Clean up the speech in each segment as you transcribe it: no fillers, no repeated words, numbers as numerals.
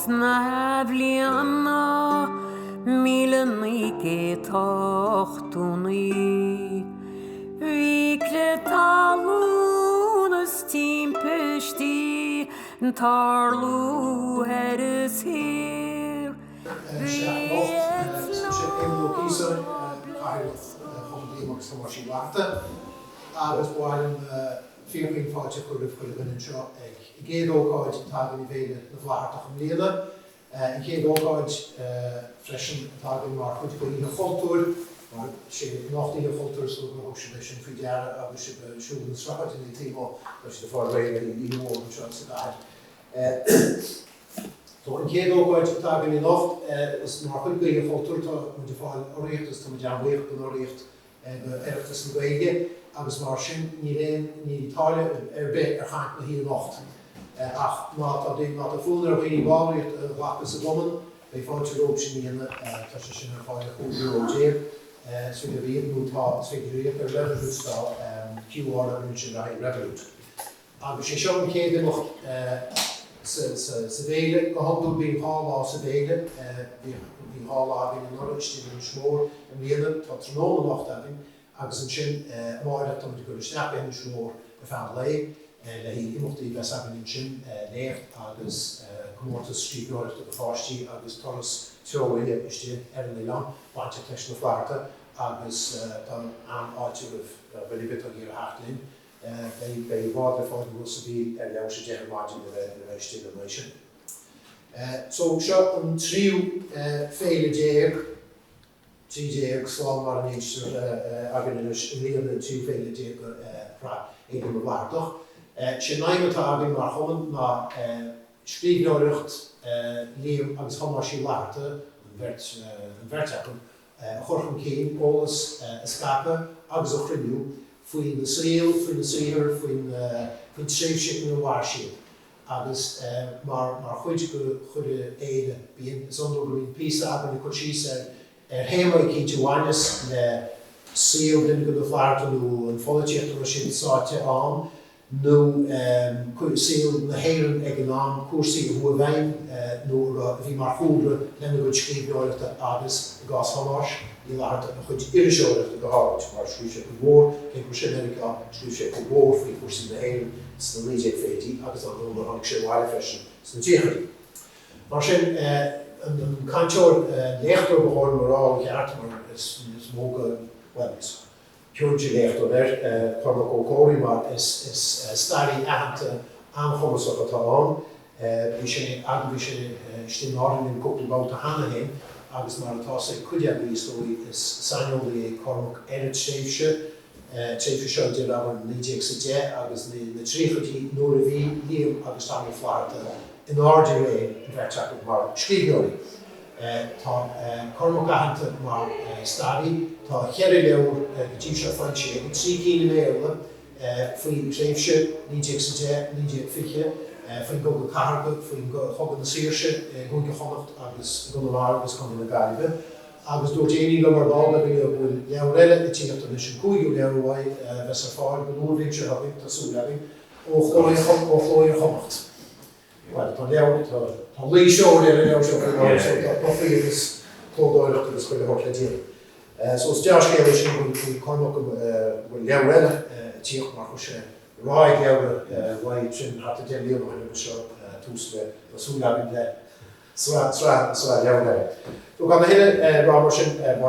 Sna bliana 1989 bhí crith talún is timpistí ag tarlú thoir is thiar. Bhí Anocht, is mise Éamonn Ó Ciosáin, Cathaoirleach Chumann Liam agus Thomáis Uí Fhlatharta, agus ba mhaith liom fíorchaoin fáilte a chur roimh chuile dhuine anseo ag an gcéad ócáid atá againn i bhFéile na bhFlaitheartach i mbliana. An chéad ócáid freisin atá againn mar chuid d'Oíche Chultúir, mar is é anocht Oíche Chultúir is dóigh gur thug sibh é sin faoi deara agus sibh ag siúl na sráideanna taobh amuigh, tá siad ag fáil réidh le haghaidh oíche mhór anseo sa gcathair. So an chéad ócáid atá againn anocht is mar chuid d'Oíche Chultúir, tá muid ag fáil urraíocht agus tá muid an-bhuíoch den urraíocht do Oireachtas na Gaeilge agus mar sin níl aon, níl táille ar bith ar chaint na hoíche anocht. Ach má tá, má tá fonn ar dhaoine ballraíocht a ghlacadh sa gCumann, beidh fáilte rompu sin a dhéanamh, tá sé sin ar fáil ar 15 euro. Is féidir íoc nó tá, is féidir íoc ar Revolut, tá QR againn ansin le haghaidh Revolut. Agus sé seo an chéad imeacht sa bhféile. Go hiondúil bíonn 2 lá sa bhféile. Bhí 2 lá againn anuraidh istigh in Inis Mór. I mbliana tá tráthnóna anocht againn agus ansin amáireach táimid ag dul isteach go hInis Mór ar feadh an lae le haghaidh imeachtaí a bheas againn ansin, léacht agus comórtas scríbhneoireachta do pháistí agus turas treoraithe istigh ar an oileán bainteach leis na Flatharta agus tá an-fháilte roimh dhuine ar bith atá ag iarraidh theacht linn. Beidh beidh bád le fáil ó Ros a' Mhíl ar leathuair tar éis a 10 ar maidin le bheith le bheith istigh an oíche sin. So seo an tríú féile déag, 13, slán mar a n-éistear, againn anois i mbliana, an tríú féile déag de shraith Fhéile na bhFlaitheartach. Sé an aidhm atá againn mar chumann ná scríbhneoireacht Liam agus Thomáis Uí Fhlatharta, an bheirt an bheirt acu, a chur chun cinn, eolas a scaipeadh agus a chruinniú faoina saol, faoina saothar, faoin tréimhse ina mhair siad agus mar mar chuid de chuile fhéile bíonn, is iondúil go mbíonn píosa againn ag cur síos ar ar théama eicínt a bhaineas le saol duine de na Flathartaigh nó an pholaitíocht a raibh siad sáite ann. nó saol na hÉireann ag an am, cúrsaí a chuaigh i bhfeidhm nó a raibh, a bhí mar chúlra lena gcuid scríbhneoireachta agus, i gcás Thomáis Uí Fhlatharta, a chuid iriseoireachta go háirid, mar scríobh sé cuid mhór, cé go raibh sé i Meiriceá, scríobh sé cuid mhór faoi chúrsaí na hÉireann sna 1920idí agus dar ndóigh nuair a tháinig sé abhaile freisin sna tríochaidí. Mar sin, an cainteoir, an léachtóir ba chóir dom a rá ó cheart, mar is mó go, bhuel, is. Cuirimse léachtóir air, Cormac Ó Comhraí, mar is staraí aitheanta an-chumasach atá ann. Bhí sé againn, bhí sé istigh in Árainn linn cúpla babhta cheana féin agus mar atá 's ag cuid agaibh is dóigh, is saineolaí é Cormac ar an tréimhse, tréimhse seo idir, abair, 1910 agus na tríochaidí nuair a bhí Liam agus Tommy Flatharta in airde réim, an bheirt acu, mar scríbhneoirí. Tá Cormac aitheanta mar staraí. Tá cheithre leabhar go dtí seo foilsithe aige, 3 cinn i mBéarla faoi thréimhse 1910, 1920, faoin gCogadh Cathartha, faoi Chogadh na Saoirse i gCúige Chonnacht agus i gConamara agus Contae na Gaillimhe. Agus dúirt Éinín liom ar ball beag inniu go bhfuil leabhar eile ag tíocht anois, an cúigiú leabhar uaidh, a bheas ar fáil go luath an bhliain seo chugainn, tá súil againn, ó Chló Iar-Chonnacht. Bhuel, tá leabhar, tá, tá luí seoil ar an leabhar seo faoi láthair so tá profaí agus clódóireacht agus chuile shórt le déanamh. So is dea-scéal é sin go bhfuil Cormac, go bhfuil leabhar eile ag tíocht mar chuir sé ráig leabhra uaidh sin thart ar 10 mbliana ó shin agus seo tús le, tá súil againn le sraith, sraith, sraith leabhar eile. So gan a thuilleadh a rá mar sin, ba mhaith liom an,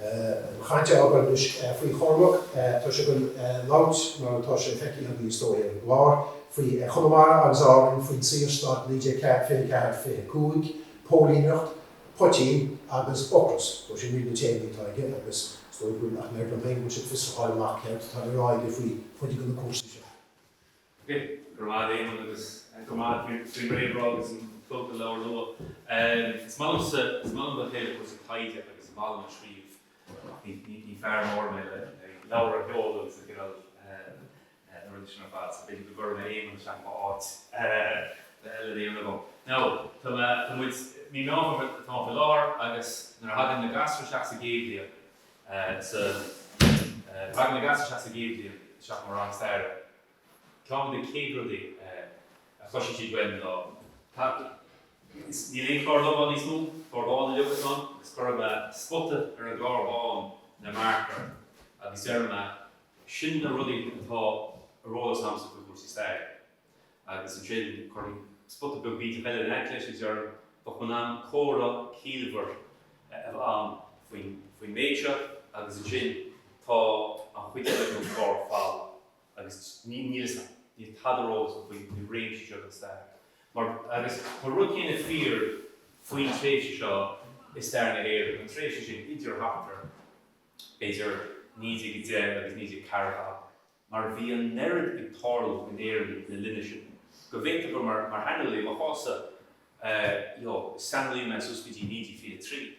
An chaint a fhágáil anois faoi Chormac. Tá sé ag goil labhairt, mar atá sé feicthe agaibh is dóigh ar an gclár, faoi Chonamara agus Árainn faoin Saorstát 1924, 25, póilíneacht, poitín agus ocras. So sin iad na téamaí atá aige agus is dóigh go bhfuil, ach m'fhearr liom féin go bhfuil sibh fios a fháil amach céard atá le rá aige faoi chuid de na cúrsaí seo. Ok, go raibh maith agat Éamonn agus go raibh maith agat faoin réamhrá agus an cló den leabhar nua. Is maith liomsa, is maith liom bheith ag plé le cúrsaí taighde agus is maith liom ag scríobh ach ní, ní, ní fear mór mé le leabhar a sheoladh agus a chineál na rudaí sin ar fad so b'fhéidir go gcuirfidh mé Éamonn isteach i m'áit le déanamh agam. Now, tá mé, tá muid, mí Meán Fómhair atá ann faoi láthair agus nuair a thagann na gasúir isteach sa gcéad bhliain sa, nuair a thagann na gasúir isteach sa gcéad bhliain isteach i mo rang staire, Ceann de na chéad rudaí a chloiseann siad uaim ná. Tá, níl aon chlár dubh ann níos mó, clár bán uilig atá ann, agus cuirfidh mé spota ar an gclár bán le marker agus déarfaidh mé, sin na rudaí atá ar eolas agamsa faoi chúrsaí staire. Agus ansin cuirim spota beag bídeach eile in aice leis agus deirim, bheadh mé in ann comhrá ciallmhar a bheith ann faoin faoin méid seo agus ansin tá an chuid eile den chlár folamh agus níl fhios agam, níl tada ar eolas agam faoi faoi réimsí seo den stair. Mar, agus tá an rud céanna fíor faoin tréimhse seo i stair na hÉireann, an tréimhse sin idir thart ar, b'fhéidir, 1910 agus 1940. mar bhí an oiread ag tarlú in Éirinn na linne sin, go bhféadfadh gur mar shaineolaí, i mo chás-sa, you know, is saineolaí mé suas go dtí 1923,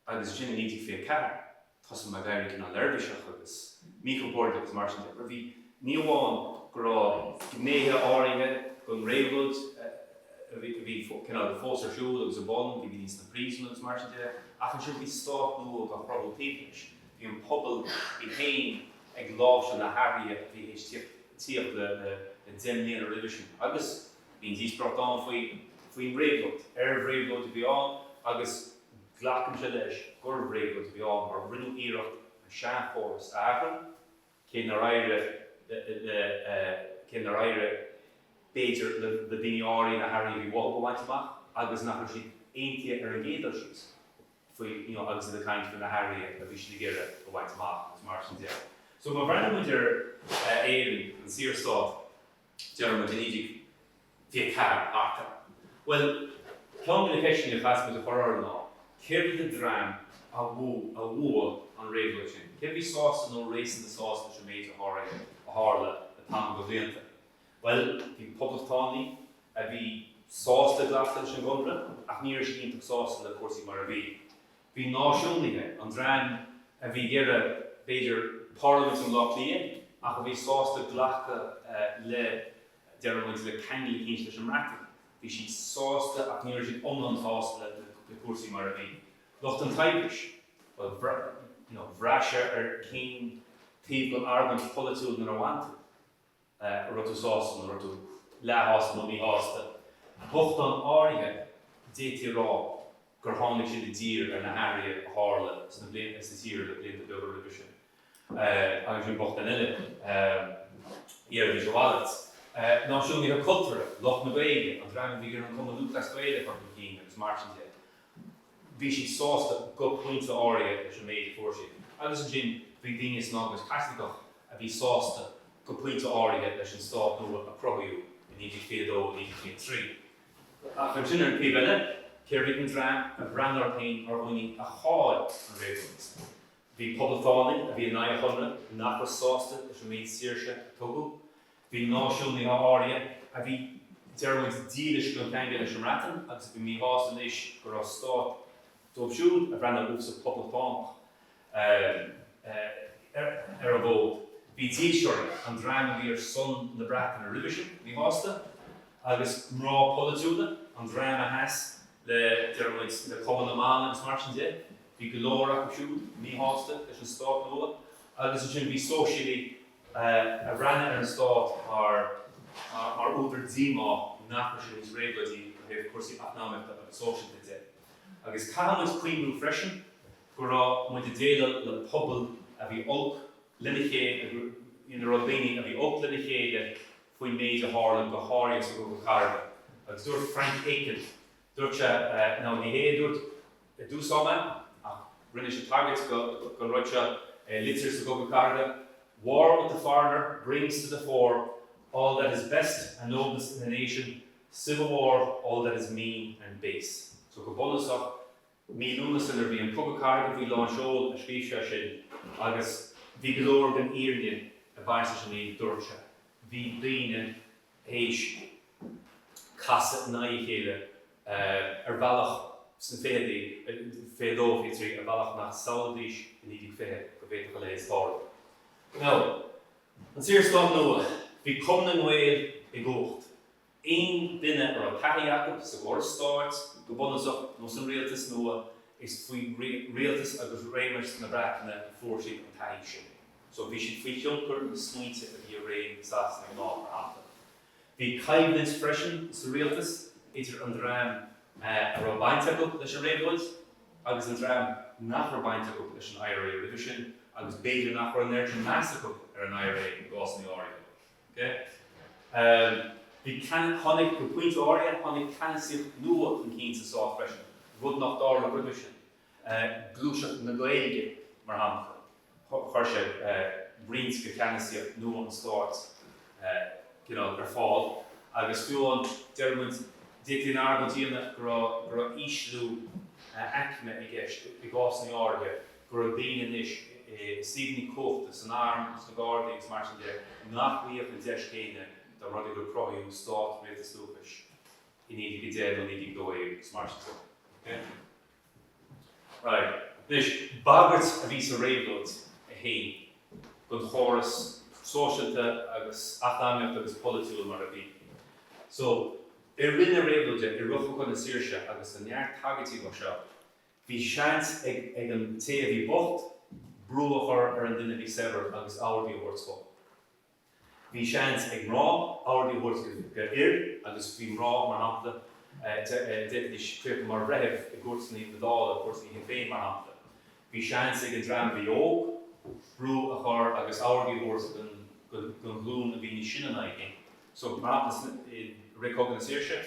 agus ansin i 1924, thosaigh mé ag éirí cineál neirbhíseach agus míchompordach agus mar sin de, mar bhí, ní amháin go raibh gnéithe áirithe den réabhlóid a bhí, a bhí cineál fós ar siúl agus ar bun, bhí daoine sna príosúin agus mar sin de, ach ansin bhí stát nua á chruthú taobh leis, bhí an pobal é féin ag láimhseáil na hathruithe a bhí théis tíocht le 10 mbliana roimhe sin agus bhí an díospóireacht ann faoi faoin réabhlóid, ar réabhlóid a bhí ann agus glacaimse leis gur réabhlóid a bhí ann mar rinneadh iarracht an seanchóras a athrú cé nár éirigh le cé nár éirigh b'fhéidir le daoine áirithe na hathruithe a bhí uathu a bhaint amach agus nach raibh siad aontaithe ar an gcéad dul síos. faoi, you know, agus iad ag caint faoi na hathruithe a bhí siad ag iarraidh a bhaint amach agus mar sin de. So má bhreathnaíonn muid ar Éirinn, an Saorstát, déarfaidh muid i 1924, thart air. Bhuel, ceann de na ceisteanna a chaithfeas muid a chur orainn ná, cérbh iad an dream a a bhuaigh an réabhlóid sin? Cé a bhí sásta nó réasúnta sásta leis an méid a a tharla le tamall de bhlianta? Bhuel, bhí poblachtánaigh a bhí sásta glacadh leis an gConradh ach ní raibh siad iontach sásta le cúrsaí mar a bhí. Bhí náisiúnaithe, an dream a bhí ag iarraidh, b'fhéidir, parlaimint i mBleá Cliath ach a bhí sásta glacadh le, déarfaidh muid, le ceangal eicínt leis an mBreatain. Bhí siad sásta ach ní raibh siad iomlán sásta le cúrsaí mar a bhí. Lucht an tsaibhris, bhuel, bhraith sé ar cén taobh den argóint pholaitiúil lena bhain tú. an raibh tú sásta nó an raibh tú leathshásta nó míshásta. Bochtáin áirithe, d'fhéadfaí a rá gur tháinig siad i dtír ar na hathruithe a tharla sna blianta, sa tír le blianta beaga roimhe sin. Agus ansin bochtáin eile, dhéarfaidís a mhalairt. Náisiúnaithe cultúrtha, lucht na Gaeilge, an dream a bhí ag iarraidh an Cumann Lúthchleas Gael a chur chun cinn agus mar sin de. Bhí siad sásta go pointe áirithe leis an méid a fuair siad. Agus ansin bhí daoine san Eaglais Chaitliceach a bhí sásta go pointe áirithe leis an stát nua a cruthaíodh i 1922, 1923. Ach ansin ar an taobh eile, cérbh iad an dream a bhreathnaigh orthu féin mar dhaoine a chaill an réabhlóid? Bhí poblachtánaigh a bhí in aghaidh an Chonradh nach raibh sásta leis an méid saoirse a tugadh. Bhí náisiúnaithe áirithe a bhí, deir muid, dílis don cheangal leis an mBreatain agus a bhí míshásta anois go raibh stát dóibh siúd a bhreathnaigh uathsa poblachtánach ar an bhfód. Bhí dílseoirí, an dream a bhí ar son na Breataine roimhe sin, míshásta, agus mná polaitiúla, an dream a sheas le, deir muid, le Cumann na mBan agus mar sin de, bhí go leor acu siúd míshásta leis an stát nua. Agus ansin bhí sóisialaigh a bhreathnaigh ar an stát mar mar údar díomá nach raibh sé níos réabhlóidí ó thaobh cúrsaí eacnamaíochta agus sóisialta de. Agus caithfidh muid cuimhniú freisin go raibh muid ag déileáil le pobal a bhí olc lena chéile, ina raibh daoine a bhí olc lena chéile faoin méid a tharla, go háirithe sa gCogadh Cathartha. Agus dúirt Frank Aiken, Dúirt sé, nó ní hé a dúirt i dtús ama, ach rinne sé tagairt don rud seo i litir sa gCogadh Cathartha, War with the foreigner brings to the fore all that is best and noblest in a nation, civil war all that is mean and base. So go bunúsach, mí Lúnasa nuair a bhí an Cogadh Cathartha faoi lán seoil a scríobh sé sin agus bhí go leor den fhírinne ag baint leis an méid a dúirt sé. Bhí daoine théis casadh in aghaidh a chéile ar bhealach sna fichidí, 22, 23, ar bhealach nach samhlóidís i 1920 go bhféadfadh a leithéid tarlú. Now, an Saorstát nua, bhí Cumann na nGael i gcumhacht. Aon duine a raibh taithí acu sa gcóras stáit, go bunúsach, nó san rialtas nua, is faoi rialtas agus réimeas na Breataine a fuair siad an taithí sin. So bhí siad faoi thionchar na smaointe a bhí i réim i Sasana ag an am, mar shampla. Bhí coimhlint freisin sa rialtas idir an dream a raibh baint acu leis an réabhlóid agus an dream nach raibh baint acu leis an IRA roimhe sin agus b'fhéidir nach raibh an oiread sin meas acu ar an IRA i gcásanna áirithe. Ok? Bhí, tháinig, go pointe áirithe, tháinig ceannasaíocht nua chun cinn sa stát freisin, rud nach dtarlódh roimhe sin. Gluaiseacht na Gaeilge, mar shampla. Chuir sé roinnt de cheannasaíocht nua an stáit cineál ar fáil agus fiú amháin, deir muid, d'fhéadfaí an argóint a dhéanamh go raibh go raibh ísliú aicme i gceist i gcásanna áirithe, go raibh daoine anois i suíomhanna cumhachta san arm, sna Gardaí agus mar sin de nach bhfaigheadh an deis chéanna dá mba rud é gur cruthaíodh stát Rialtas Dúchais i 1910 nó 1912 agus mar sin de. Right. Anois, bagairt a bhí sa réabhlóid é féin don chóras sóisialta agus eacnamaíochta agus polaitiúil mar a bhí. So, i rith na réabhlóide, i rith Chogadh na Saoirse agus tá neart tagairtí dó seo, bhí seans ag ag an té a bhí bocht brú a chur ar an duine a bhí saibhir agus ordí a thabhairt dó. Bhí seans ag mná ordí a thabhairt go fhir agus bhí mná, mar shampla, d'fhéadfaidís críochnú mar bhreitheamh i gcúirteanna na Dála, cúirteanna Shinn Féin, mar shampla. Bhí seans ag an dream a bhí óg brú a chur agus ordí a thabhairt don ghlúin a bhí níos sine ná iad féin. So, mar shampla, i rith Cogadh na Saoirse,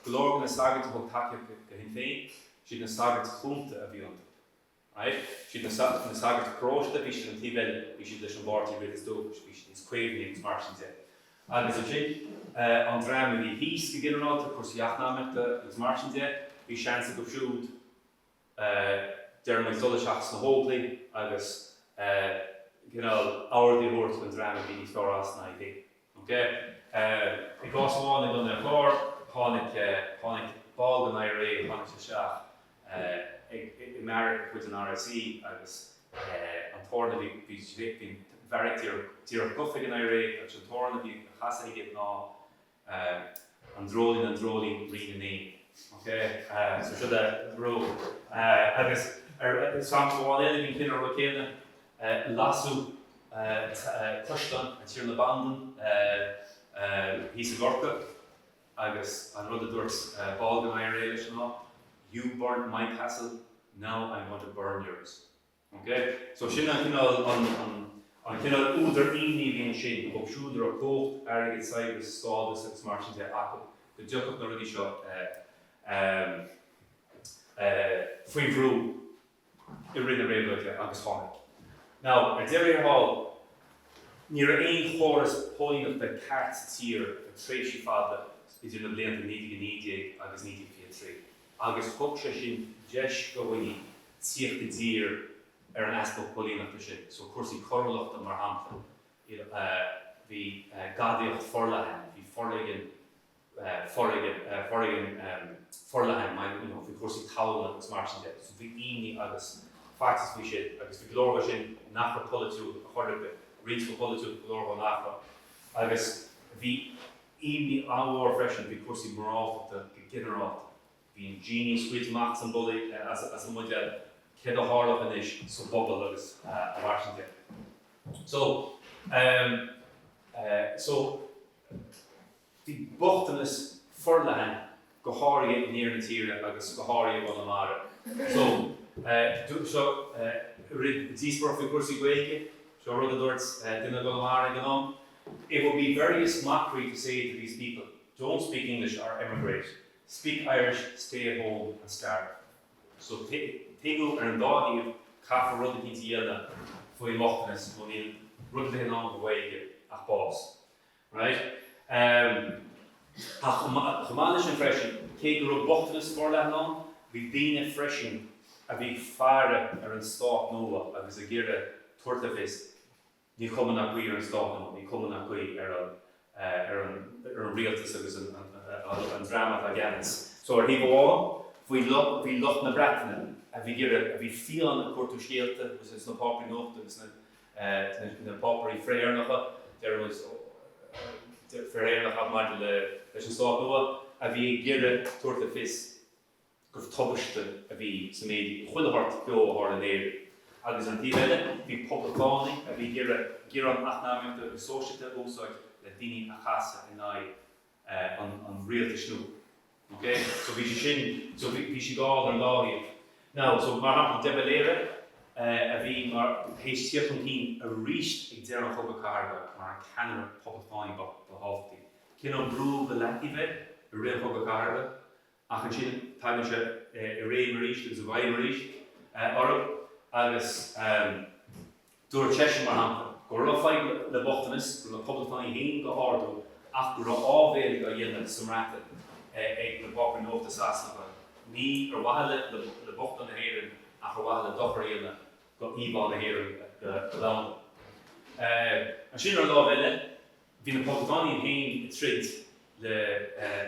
go leor de na sagairt a thug tacaíocht do Shinn Féin, siad na sagairt chúnta a bhí iontu. Right? Siad na na sagairt paróiste, bhí siad an taobh eile, bhí siad leis an bpáirtí Rialtas Dúchais, bhí siad níos caomhnaí agus mar sin de. Agus ansin, an dream a bhí thíos go ginearálta, cúrsaí eacnamaíochta agus mar sin de, bhí seans acu siúd, deir muid, dul isteach sna hÓglaigh agus cineál ordí a thabhairt don dream a bhí níos fearr as ná iad féin. Ok. I gcás amháin i gContae an Chláir, tháinig, tháinig ball den IRA, tháinig sé isteach i mbeairic de chuid an RSC agus an t-amhrán a bhí, bhí, bhí an bheairic díreach, díreach gafa ag an IRA agus an t-amhrán a bhí á chasadh aige ná An Dreoilín, an Dreoilín, Rí na nÉan. Ok. So seo é brú. Agus ar sampla amháin eile, bhí an cineál rud céanna, lasadh caisleán an Tiarna Bandon thíos i gCorcaigh agus an rud a dúirt ball den IRA leis ná, You burnt my castle, now I'm going to burn yours. Ok, so sin an cineál, an cineál údar imní a bhí ansin dóibh siúd a raibh cumhacht, airgead, saibhreas, stádas agus mar sin de acu, go dtiocfadh na rudaí seo faoi bhrú i rith na réabhlóide agus tháinig. Now, ar deireadh thiar thall, ní raibh aon chóras póilíneachta ceart sa tír ar feadh tréimhsí fada idir na blianta 1919 agus 1923. agus thug sé sin deis do dhaoine tíocht i dtír ar an easpa póilíneachta sin. So cúrsaí coiriúlachta mar shampla, bhí gadaíocht forleathan, bhí foréigean, foréigean, foréigean forleathan mar you know faoi chúrsaí talún agus mar sin de. So bhí imní agus faitíos faoi sin agus bhí go leor de sin nach raibh polaitiúil ar chor ar bith, roinnt de polaitiúil, go leor de nach raibh. Agus bhí imní an-mhór freisin faoi chúrsaí moráltachta go ginearálta. Bhí an genie scaoilte amach as an buidéal, as an mbuidéal, céard a tharlódh anois sa bpobal agus mar sin de. So, so, bhí bochtanas forleathan go háirithe in iarthar na tíre agus go háirithe i gConamara. So, so, rith díospóireacht faoi chúrsaí Gaeilge, seo rud a dúirt duine i gConamara ag an am, It would be veriest mockery to say to these people, don't speak English or emigrate, speak Irish, stay at home and starve. So tuigeadh ar an dá thaobh, caithfear rud eicínt a dhéanamh faoin mbochtanas nó níl rud ar bith i ndán don Ghaeilge ach bás. Right? Ach chomh maith leis sin freisin, cé go raibh bochtanas forleathan ann, bhí daoine freisin a bhí ag faire ar an stát nua agus ag iarraidh tabhairt le fios, Ní cuma nach gaoth ar an stát nua, ní cuma nach gaoth ar an ar an ar an rialtas agus an an dream atá i gceannas. So ar thaobh amháin, bhí lucht bhí lucht na Breataine a bhí ag iarraidh, a bhí fiáin ag cuartú scéalta agus sna páipéirí nuachta agus sna na páipéirí frith-Éireannacha, deir muid frith-Éireannacha maidir le leis an stát nua, a bhí ag iarraidh tabhairt le fios gur tubaiste a bhí sa méid chuile shórt beo a tharla in Éirinn. Agus ar an taobh eile, bhí poblachtánaigh a bhí ag iarraidh gearán eacnamaíochta agus sóisialta a úsáid le daoine a chasadh in aghaidh an rialtais nua. Ok? So bhí sé sin, so bhí bhí siad dall ar an dá thaobh. Now, so mar shampla De Valera a bhí mar, théis tíocht chun cinn aríst ag deireadh an Chogadh Cathartha mar an ceannaire poblachtánaí ba ba thábhachtaí. Cineál brúdh go leataobh é i rith an Chogadh Cathartha ach ansin tagann sé i réim arís agus i bhfeidhm arís orthu agus dúirt seisean, mar shampla, go raibh fadhb le bochtanas, go raibh na poblachtánaigh féin dhá ardú ach go raibh áibhéil dhá dhéanamh sa mBreatain ag na páipéir nuachta Sasanacha, ní ar mhaithe le bochtáin na hÉireann ach ar mhaithe le dochar a dhéanamh go íomhá na hÉireann go domhanda. Ansin ar an lámh eile, Bhí na Poblachtánaigh féin ag troid le,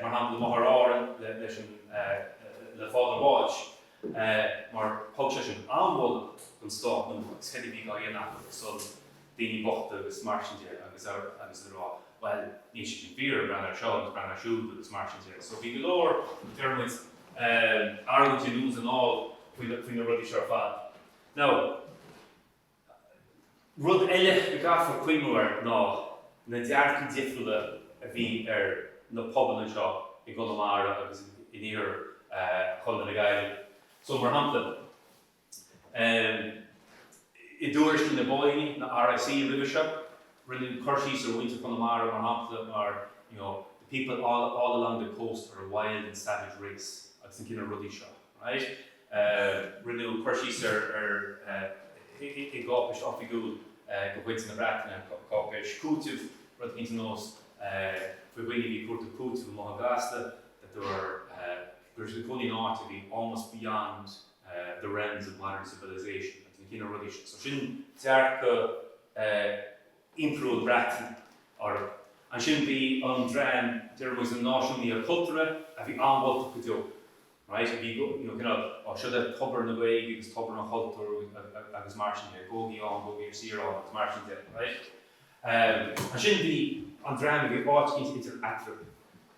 mar shampla, amuigh ar Árainn leis an, le Father Walsh mar thug seisean an-mholadh don stát nua agus céard a bhí dhá dhéanamh acu ar son daoine bochta agus mar sin de agus agus ag rá bhuel níl sé sin fíor, breathnaigh ar seo agus breathnaigh ar siúd agus mar sin de. So bhí go leor, deir muid, argóintí anonn is anall faoi na rudaí seo ar fad. Now, Rud eile go gcaithfear cuimhniú air ná na dearcaí difriúla a bhí ar na pobail anseo i gConamara agus in iarthar Chontae na Gaillimhe. So, mar shampla, i dtuairiscí na bpóilíní, na RIC, roimhe seo, rinneadh cur síos ar mhuintir Chonamara, mar shampla, mar, you know, the people all all along the coast are a wild and savage race agus an cineál rudaí seo. Right? Rinneadh cur síos ar i gcáipéis oifigiúil de chuid na Breataine, cáipéis cúitimh, rud eicínt ar nós faoi dhaoine a bhí ag cuartú cúitimh amuigh i gCasla, that they were, go raibh siad ag cónaí in áit a bhí almost beyond the realms of modern civilization agus na cineál rudaí sin. So sin dearcadh impiriúil Breataine orthu. Ansin bhí an dream, deir muid, na náisiúnaithe cultúrtha a bhí an-mholtach go deo. Right, bhí go, you know, cineál, oh siod é tobar na Gaeilge agus tobar an chultúir agus mar sin de, gabhaigí ann, gabhaigí ar saoire ann agus mar sin de, right? Ansin bhí an dream a bhí áit eicínt idir eatarthu,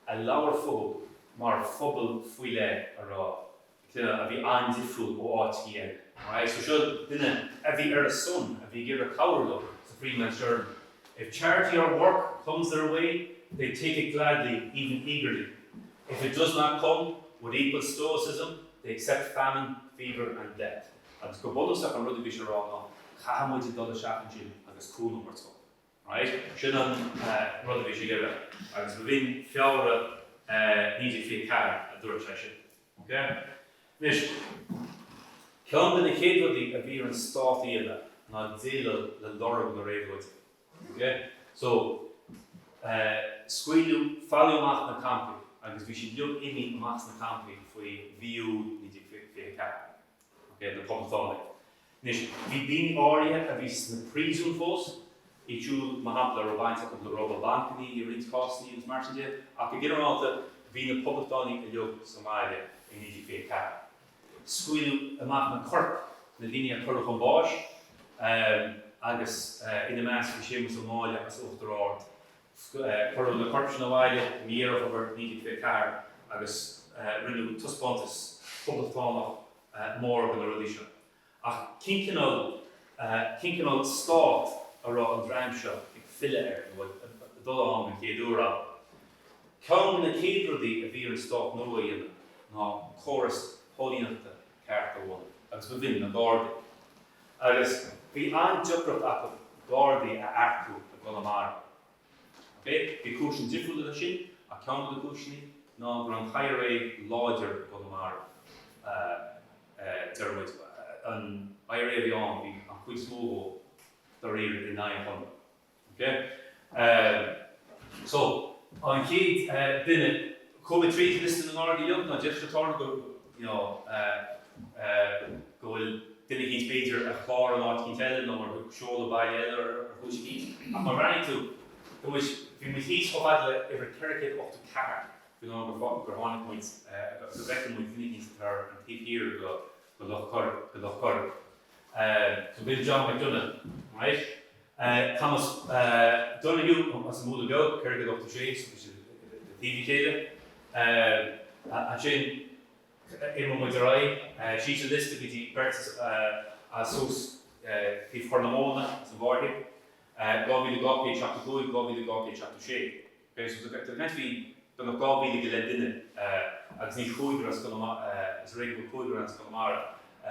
a labhair fúthu mar phobal faoi leith a raibh, cineál, a bhí an-difriúil ó áiteachaí eile, right? So seo duine a bhí ar a son, a bhí ag iarraidh cabhrú leo sa Freeman's Journal. If charity or work comes their way, they take it gladly, even eagerly. If it does not come, with equal stoicism, they accept famine, fever and death. Agus go bunúsach an rud a bhí sé a rá ná caithfidh muid dul isteach ansin agus cúnamh a thabhairt dóibh. Right? Sin an rud a bhí sé ag iarraidh. Agus b'in Feabhra 1924 a dúirt sé sin. Ok? Anois, ceann de na chéad rudaí a bhí ar an stát a dhéanamh ná déileáil le lorg na réabhlóide. Ok? So, scaoileadh, folaíodh amach na campaí agus bhí siad uilig imithe amach as na campaí faoi mhí Iúil 1924. Ok, na Poblachtánaigh. Anois, bhí daoine áirithe a bhí sna príosúin fós, iad siúd, mar shampla, a raibh baint acu le robáil bancanna i roinnt cásanna agus mar sin de, ach go ginearálta, bhí na Poblachtánaigh uilig sa mbaile i 1924. Scaoileadh amach na coirp, na daoine a cuireadh chun báis, agus ina measc bhí Séamus Ó Máille as Uachtar Ard. Cuireadh na coirp sin abhaile i mí Dheireadh Fómhair 1924 agus rinneadh taispeántas poblachtánach mór de na rudaí seo. Ach cén cineál, cén cineál stát a raibh an dream seo ag filleadh air, nó ag dul ann den chéad uair ann? Ceann de na chéad rudaí a bhí ar an stát nua a dhéanamh ná córas póilíneachta ceart a bhunú, agus b'in na Gardaí. Agus bhí an-deacracht acu Gardaí a earcú i gConamara. Ok, bhí cúiseanna difriúla leis sin, ach ceann de na cúiseanna ná go raibh an IRA láidir i gConamara. Deir muid, an IRA a bhí ann, bhí an chuid is mó dhó dáiríre in aghaidh an Chonartha. Ok? So, an chéad duine, chuaigh mé tríd liosta na nGardaí uilig, nó d'fhéadfadh sé tarlú go, you know, go bhfuil duine eicínt b'fhéidir ar chlár in áit eicínt eile nó ar seoladh baile eile ar chúis eicínt. Ach má bhreathnaíonn tú, tá muid, bhí muid thíos chomh fada le uimhir 484 faoin am gur gur tháinig muid, go bhfeiceann muid duine eicínt atá ar an taobh thiar de de Loch Coirib, de Loch Coirib. So b'in John McDonagh, right? Thomas Donoghue as an mBualadh Beag, 486, so bhí siad le taobh a chéile. Ansin, Imíonn muid ar aghaidh síos an liosta go dtí beirt as thuas taobh Chorr na Móna as an bhFairche, 2275, 2276. Ok, so tá caint faoi Beagnach 2,000 go leith duine agus níl cúigear as Conamara, is ar éigean go bhfuil cúigear as Conamara.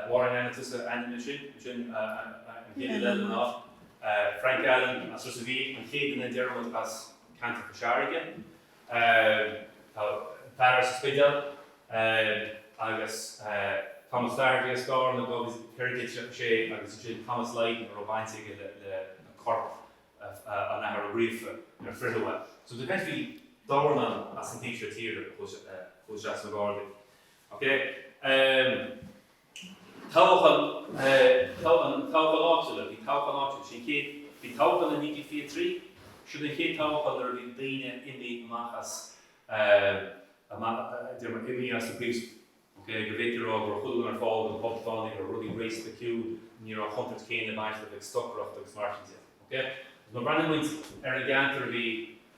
Mháirín aithníonn tusa ainmneacha sin, sin an chéad duine eile ná Frank Allen as Ros an Mhíl, an chéad duine deir muid as ceantar Chois Fharraige. Tá fear as an Spidéal agus Thomas Flaherty as Carna, 2436 agus ansin Thomas Lydon a raibh baint aige le corp an Athar Ó Gríofa ar fritheadh é. So tá caint faoi dornán as an taobh seo tíre a chuaigh isteach sna Gardaí. Ok? Toghchán, an toghchán áitiúil, bhí toghchán áitiúil, sin chéad, bhí toghchán i 1923, sin an chéad toghchán nuair a bhí daoine imithe amach as, amach, deir muid, imithe as an bpríosún. Ok, go bhféadfaí a rá go raibh chuile dhuine ar fáil do na Poblachtánaigh, go raibh rudaí réasúnta ciúin, ní raibh an chontúirt chéanna ag baint le bheith ag stocaireacht agus mar sin de. Ok? Agus má bhreathnaíonn muid ar an gceantar a bhí,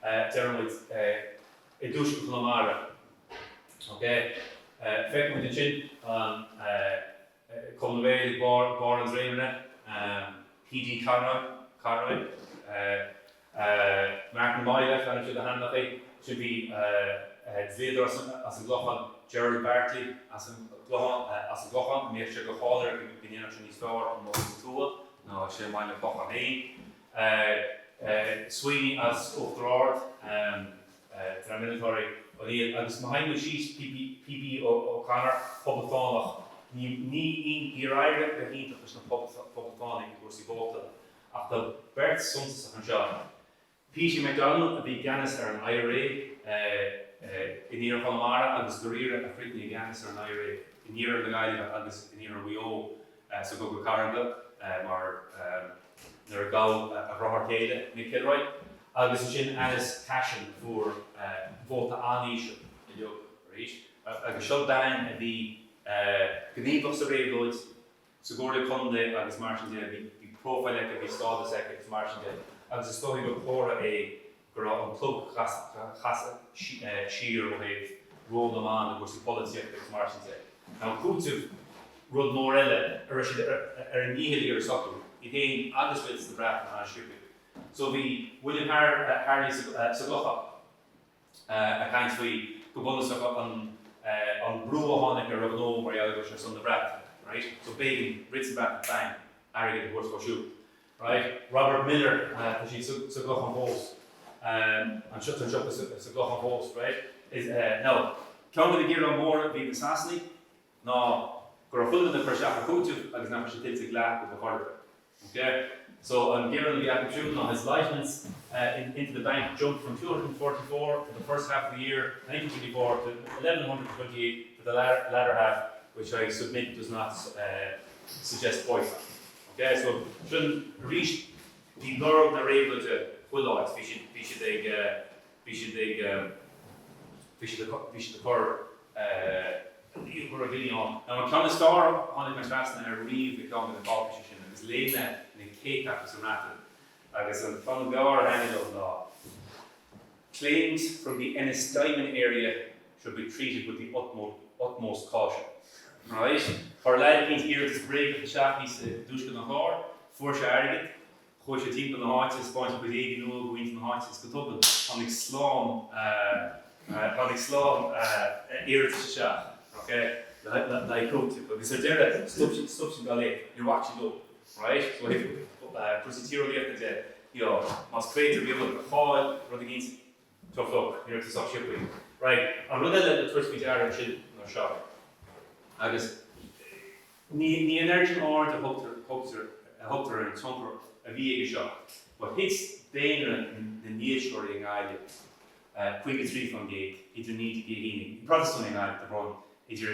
deir muid, i dtuaisceart Chonamara, ok, feicfidh muid ansin an Cumann na nGael ag barr, barr an dréimire, P.D. Conroy, Conroy, Martin Mylett, fanann siad na hainmneacha sin, bhí dlíodóir as an gClochán, Gerald Bartley as an gClochán, a mbíodh sé de cháil air go ndéanfadh sé níos fearr an modh sa tuath ná sé i mBaile an Chlocháin féin. Sweeney as Uachtar Ard, dream innealtóirí, O'Neill, agus má théann muid síos, P.B. O'Connor, poblachtánach, níor éirigh go hiontach leis na poblachtánaigh i gcúrsaí vóta. Ach tá beirt suntasach anseo, Petey McDonald a bhí i gceannas ar an IRA in iarthar Chonamara agus dáiríre a chríochnaigh i gceannas ar an IRA in iarthar na Gaillimhe agus in iarthar Mhaigh Eo sa gCogadh Cathartha mar nuair a gabhadh a dheartháir céile, Mick Kilroy, agus ansin Alice Cashin a fuair vóta an-íseal uilig arís agus seo bean a bhí gníomhach sa réabhlóid, sa gComhairle Contae agus mar sin de, bhí profile aici, bhí stádas aici agus mar sin de agus is dóigh gur comhartha é go raibh an clog ag casadh siar ó thaobh ról na mban i gcúrsaí polaitíochta agus mar sin de. Now cúiteamh, rud mór eile a raibh siad ar a ndícheall ag iarraidh socrú, iad féin agus rialtas na Breataine an-sciobtha. So bhí William Harley sa gClochán. ag caint faoi go bunúsach an an brú a tháinig ar a ghnó mar gheall go raibh sé ar son na Breataine, right? So b'éigean rialtas na Breataine bang, airgead a thabhairt dó siúd, right? Robert Miller, tá siad sa sa gClochán fós, anseo, tá an siopa sa sa gClochán fós, right? Is, now, ceann de na gearáin mhóra a bhí ag na Sasanaigh ná go raibh chuile dhuine ag cur isteach ar chúiteamh agus nach raibh sé tuillte ag leath acu chor ar bith. Ok, so an gearán a bhí acu siúd ná his lodgements into the bank jumped from 244 for the first half of the year 1924 to 1128 for the latter half which I submit does not suggest boycott. Ok, so sin arís bhí lorg na réabhlóide chuile áit, bhí siad, bhí siad ag, bhí siad ag, bhí siad ag, bhí siad ag cur cur a bhillí ann. Now an ceann is fearr a tháinig mé trasna air riamh i gceann de na cáipéisí sin agus léigh mé na céadta acu sa mBreatain agus an ceann ab fhearr a thaitnigh liom ná Claims from the Ennistymon area should be treated with the utmost caution. Right? Chuir leaid eicínt iarratas bréagach isteach thíos i dtuaisceart an Chláir, fuair sé airgead, Chuaigh sé timpeall na háite ag 'spáint a chuid éadaí nua do mhuintir na háite is go tobann tháinig slám tháinig slám iarratais isteach ok le haghaidh cúitimh agus ar deireadh stop siad stop siad dá léamh níor bhac siad leo right so ó thaobh cúrsaí tíreolaíochta de you know más créatúr beag a chaill rud eicínt tough luck ní raibh tú sách sciobtha right an rud eile le tabhairt faoi deara ansin ná seo agus Ní an oiread sin aird a thugtar ar an tionchar a bhí aige seo, but thit daonra na ndílseoirí i nGaillimh 53% idir 1911, Protastúnaigh i nGaillimh, tá brón, idir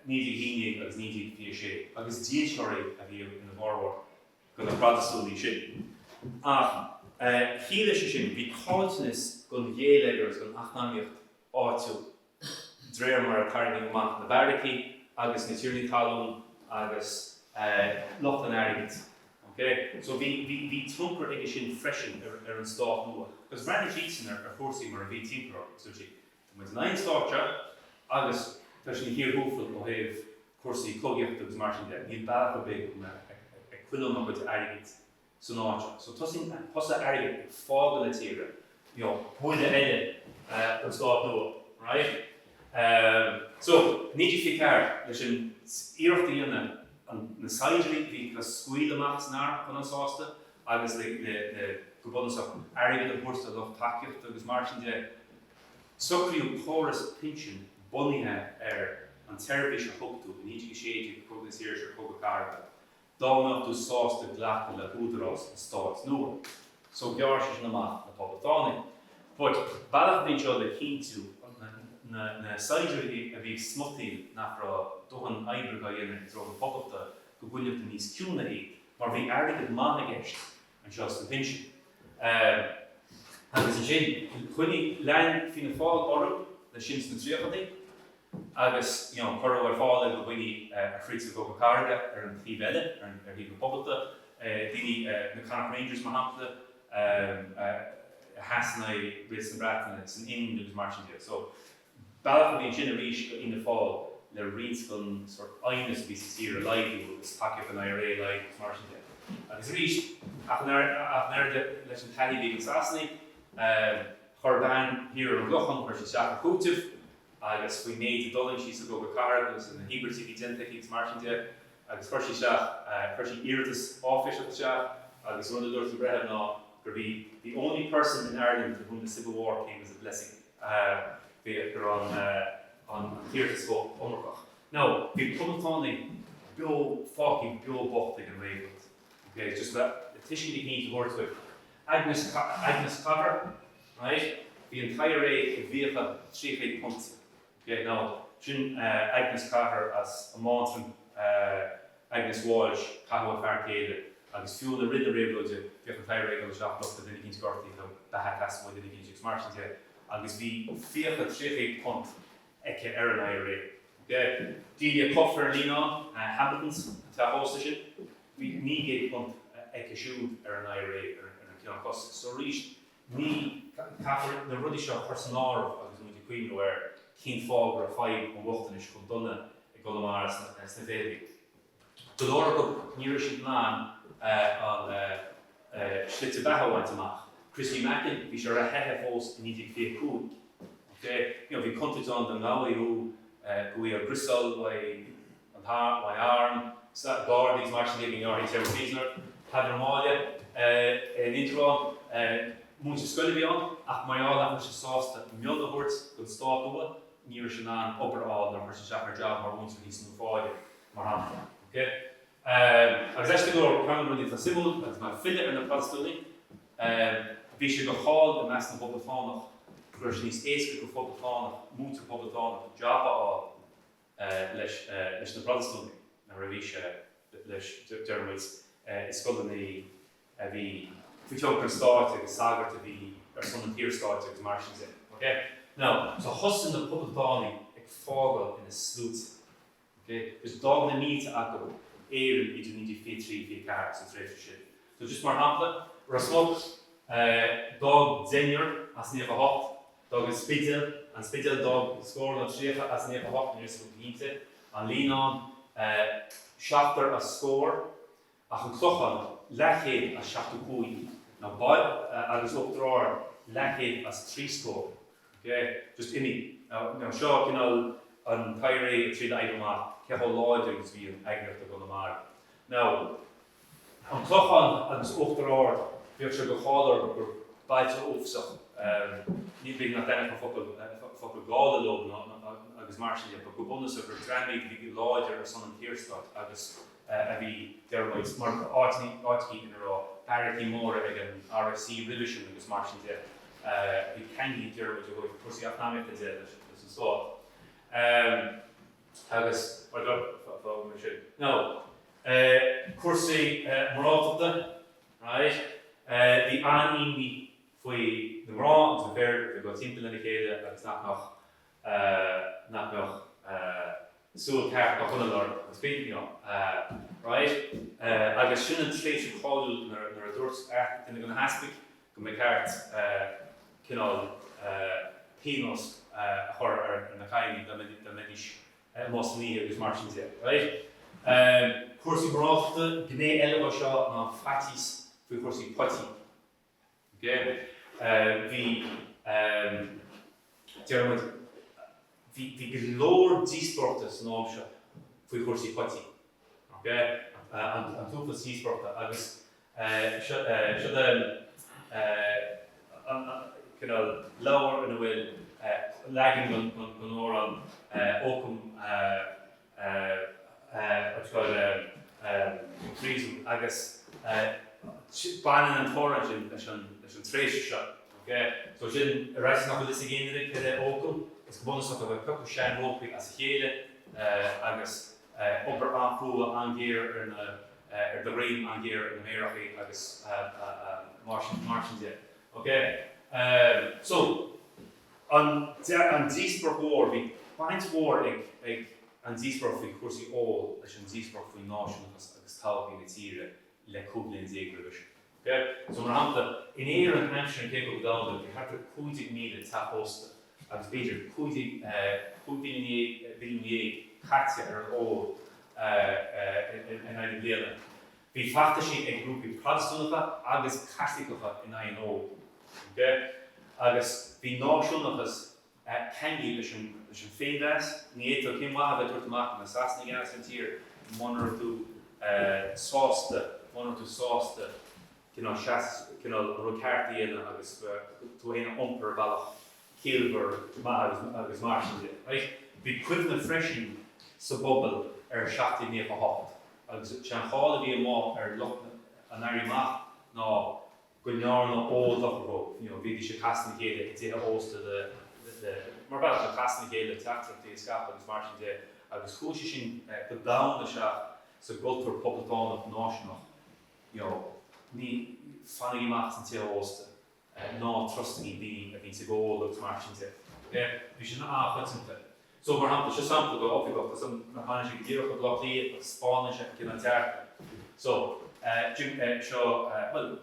1911 agus 1926, agus dílseoirí a bhí ina bhformhór de na Protastúnaigh sin. Ach chiallaigh sé sin, bhí caillteanas don gheilleagar agus don eacnamaíocht áitiúil. de réir mar a tarraingíodh amach na beairicí agus na tiarnaí talún agus lucht an airgid. Ok? So bhí, bhí, bhí tionchar aige sin freisin ar, ar an stát nua. Agus bhreathnaigh siadsan ar, ar chúrsaí mar a bhí timpeall orthu agus dúirt siad, tá muid in aghaidh an stáit seo agus tá sé ina thír thuathail ó thaobh cúrsaí cogaíochta agus mar sin de, níl bealach ar bith go mbeadh ag, ag coinneáil mo chuid airgid san áit seo. So tosaíonn, thosaigh airgead ag fágáil na tíre, you know, buille eile. Don stát nua, right? So, 1924, leis an iarracht a dhéanamh na saighdiúirí a bhí á scaoileadh amach as an arm a choinneáil sásta agus le, le, go bunúsach, airgead a thabhairt do lucht tacaíochta agus mar sin de, socraíodh córas pinsin bunaithe ar an tseirbhís a thug tú i 1916, Cogadh na Saoirse, Cogadh Cathartha. Dá mbeadh tú sásta glacadh le húdarás an stáit nua. So ghearr sé sin amach na poblachtánaigh. But bealach a bhí anseo le cinntiú na na saighdiúirí a bhí ag smutaíl nach raibh dóthain oibre á dhéanamh i dtreo na poblachta go gcoinneodh níos ciúine iad mar bhí airgead maith i gceist anseo sna pinsin. Agus ansin choinnigh lean Fianna Fáil orthu leis sin sna tríochadaí. Agus, you know, cuireadh ar fáil é do dhaoine a throid sa gCogadh Cathartha ar an taobh eile, ar thaobh na Poblachta, daoine, na Connacht Rangers mar shampla, a sheas in aghaidh Rialtas na Breataine san Ind agus mar sin de. So, bealach a bhí ansin arís do Fhianna Fáil le roinnt den sort aighneas a bhí sa tír a laghdú agus tacaíocht an IRA a laghdú agus mar sin de. Agus arís, ach an oiread leis an taithí a bhí ag na Sasanaigh, chuir bean thiar ar an gClochán, chuir sí isteach ar chúiteamh, agus faoin méid a d'fhulaing sí sa gCogadh Cathartha agus na híobairtí a bhí déanta aici agus mar sin de, agus chuir sí isteach, chuir sí iarratas áiféiseach isteach agus an rud a dúirt an breitheamh ná gurb í the only person in Ireland to whom the Civil War came as a blessing, bhí, go raibh an, an t-iarratas chomh iomarcach. Now, bhí poblachtánaigh beo, fágtha beo bocht ag an réabhlóid, ok, just le tuiscint eicínt a thabhairt duit. Agnes, Agnes Cotter, Right? Bhí an t-IRA i bhfiacha £300. Ok, now, sin Agnes Cotter as an mBeanntraí, Agnes Walsh, caitheadh a fear céile agus fiú i rith na réabhlóide bhíodh an t-IRA ag dul isteach look tá duine eicínt gortaithe, tá beatha ag teastáil uaidh duine eicínt agus mar sin de agus bhí fiacha £300 aici ar an IRA. Ok, Delia Cuffe ar an Líonán, Hamilton's, an teach ósta sin, bhí £900 aici siúd ar an IRA ar an cineál costas. So arís, Ní, caithfear na rudaí seo a chur san áireamh agus muid ag cuimhniú ar cén fáth go raibh fadhb an bhochtanais chomh dona i gConamara sna fichidí. Go leor acu, ní raibh siad in ann an slite beatha a bhaint amach. Christy Mackin, bhí sé ar a theitheadh fós i 1925. Ok? You know, bhí contúirt ann dá ngabhfaí thú, go bhfuí ar griosáil uaidh an t-arm, arm, gardaí agus mar sin de, bhí ngearrthaí téarma príosúin air. Peadar Ó Máille, in Indreabhán, múinteoir scoile a bhí ann, ach mar gheall nach raibh sé sásta mionn a thabhairt don stát nua, ní raibh sé in ann obair a fháil nuair a chuir sé isteach ar jab mar mhúinteoir thíos in Uíbh Fhailí, mar shampla. Ok? Agus aisteach go leor, ceann de na rudaí atá suimiúil, agus mé ag filleadh ar na Protastúnaigh, bhí sé de cháil i measc na bPoblachtánach go raibh sé níos éasca do phoblachtánach, múinteoir poblachtánach, jab a fháil leis na Protastúnaigh nuair a bhí sé leis, deir muid, i scoileanna a bhí faoi thionchar an stáit agus sagairt a bhí ar son an tSaorstáit agus mar sin de. Ok? Now, so thosaigh na Poblachtánaigh ag fágáil ina sluaite. Ok? Just d'fhág na mílte acu Éirinn idir 1923, 24 sa tréimhse sin. So just mar shampla, Ros Muc, d'fhág deichniúr as 98, D'fhág an Spidéal, An Spidéal, d'fhág scór nó 30 as 98, níl a fhios agam go cinnte. An Líonán, seachtar as scór, ach an Clochán, leathchéad as 75, nó agus Uachtar Ard, leathchéad as trí scór. Ok? Just imigh. Now, seo cineál an t-IRA ag triail a oibriú amach cé chomh láidir agus a bhí an eagraíocht i gConamara. Now, An Clochán agus Uachtar Ard, bhíodh sé de cháil orthu gur bailte uafásach, ní b'fhéidir nach dtaitneodh an focal focal Gallda leo ná agus mar sin de, but go bunúsach gur dream iad a bhí láidir ar son an tSaorstáit agus a bhí, deir muid, mar áiteanna áiteachaí ina raibh beairicí móra ag an RIC roimhe sin agus mar sin de, a bhí ceangailte, deir muid, ó thaobh cúrsaí eacnamaíochta de leis an stát. Agus, mar fágfaidh mé sin. Now, cúrsaí moráltachta, right, bhí an-imní faoi na mná agus na fir a bhí ag dul timpeall lena chéile agus nach mbeadh, nach mbeadh súil ceart á choinneáil orthu agus bhí, you know, right. Agus sin an tréimhse cháiliúil nuair a dúirt duine de na heaspaig go mba cheart cineál pionós a chur ar na cailíní dá mbeidís amuigh san oíche agus mar sin de. Right? Cúrsaí moráltachta, gné eile de seo ná faitíos faoi chúrsaí poitín. Ok? Bhí. Deir muid, bhí bhí go leor díospóireachta san am seo faoi chúrsaí potaí. Ok? An an t-uafás díospóireachta agus seo seo an cineál leabhar ina bhfuil leagan den den amhrán Oakum what you call it treason agus baineann an t-amhrán sin leis an leis an tréimhse seo. Ok? So sin ar fhaitíos nach bhfuil fhios ag aon duine céard é oakum, is go bunúsach a bheith ag piocadh sean-rópaí as a chéile agus obair an-chrua, an-ghéar ar na ar do dhroim, an-ghéar ar na méarachaí agus mar sin mar sin de. Ok? So. An díospóireacht mhór, bhí baint mhór ag ag an díospóireacht faoi chúrsaí óil leis an díospóireacht faoi náisiúnachas agus todhchaí na tíre le 15 bliain roimhe sin. Ok? So mar shampla, in Éirinn aimsir an Chéad Chogadh Domhanda bhí thart ar 15,000 teach ósta agus b'fhéidir 15 mhilliún caite ar an ól in aghaidh na bliana. Bhí feachtaisí ag grúpaí Protastúnacha agus Caitliceacha in aghaidh an óil. Ok? Agus bhí náisiúnachas ceangailte leis an leis an féinmheas. Ní fhéadfá cén mhaith a bheith ag tabhairt amach go mbeadh Sasana i gceannas ar an tír muna raibh tú sásta, muna raibh tú sásta cineál seas, cineál an rud ceart a dhéanamh agus tú féin a iompar ar bhealach ciallmhar, maith agus agus mar sin de. Right? Bhí cuimhne freisin sa bpobal ar 1798 agus sé an cháil a bhí amuigh ar lucht an Éirí Amach ná go ndearna ól dochar dóibh, you know, bhídís ag casadh na chéile i dtithe ósta le, le, mar bhealach le casadh na chéile, teachtaireachtaí a scaipeadh agus mar sin de agus chuaigh sé sin go domhain isteach sa gcultúr poblachtánach náisiúnach, you know, ní, fanaigí amach as na tithe ósta. ná trustaigí daoine a bhíonns ag ól agus mar sin de. Ok? Bhí sin an-choitianta. So, mar shampla, seo sampla de oifigeach, tá san, nach mbaineann sé go díreach le Baile Átha Cliath ach spáineann sé an cineál dearcadh. So, Jim, seo, bhuel,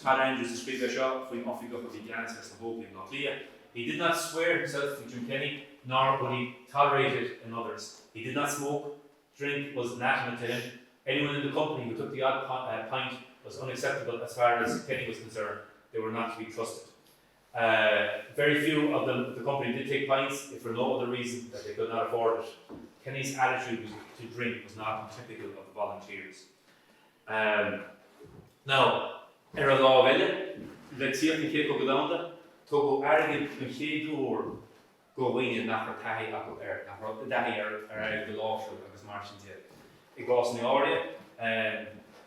Todd Andrews a scríobh é seo faoin oifigeach a bhí i gceannas ar na hÓglaigh i mBleá Cliath. He did not swear himself, faoi Jim Kenny, nor would he tolerate it in others. He did not smoke, Drink was anathema to him. Anyone in the company who took the odd pint was unacceptable as far as Kenny was concerned. They were not to be trusted. Very few of them, the company did take pints, if for no other reason that they could not afford it. Kenny's attitude was to drink was not untypical of the volunteers. Um, now, ar an lámh eile, le tíocht an Chéad Chogadh Domhanda, tugadh airgead don chéad uair do dhaoine nach raibh taithí acu air, nach raibh taithí ar airgead a láimhseáil agus mar sin de. I gcásanna áirithe,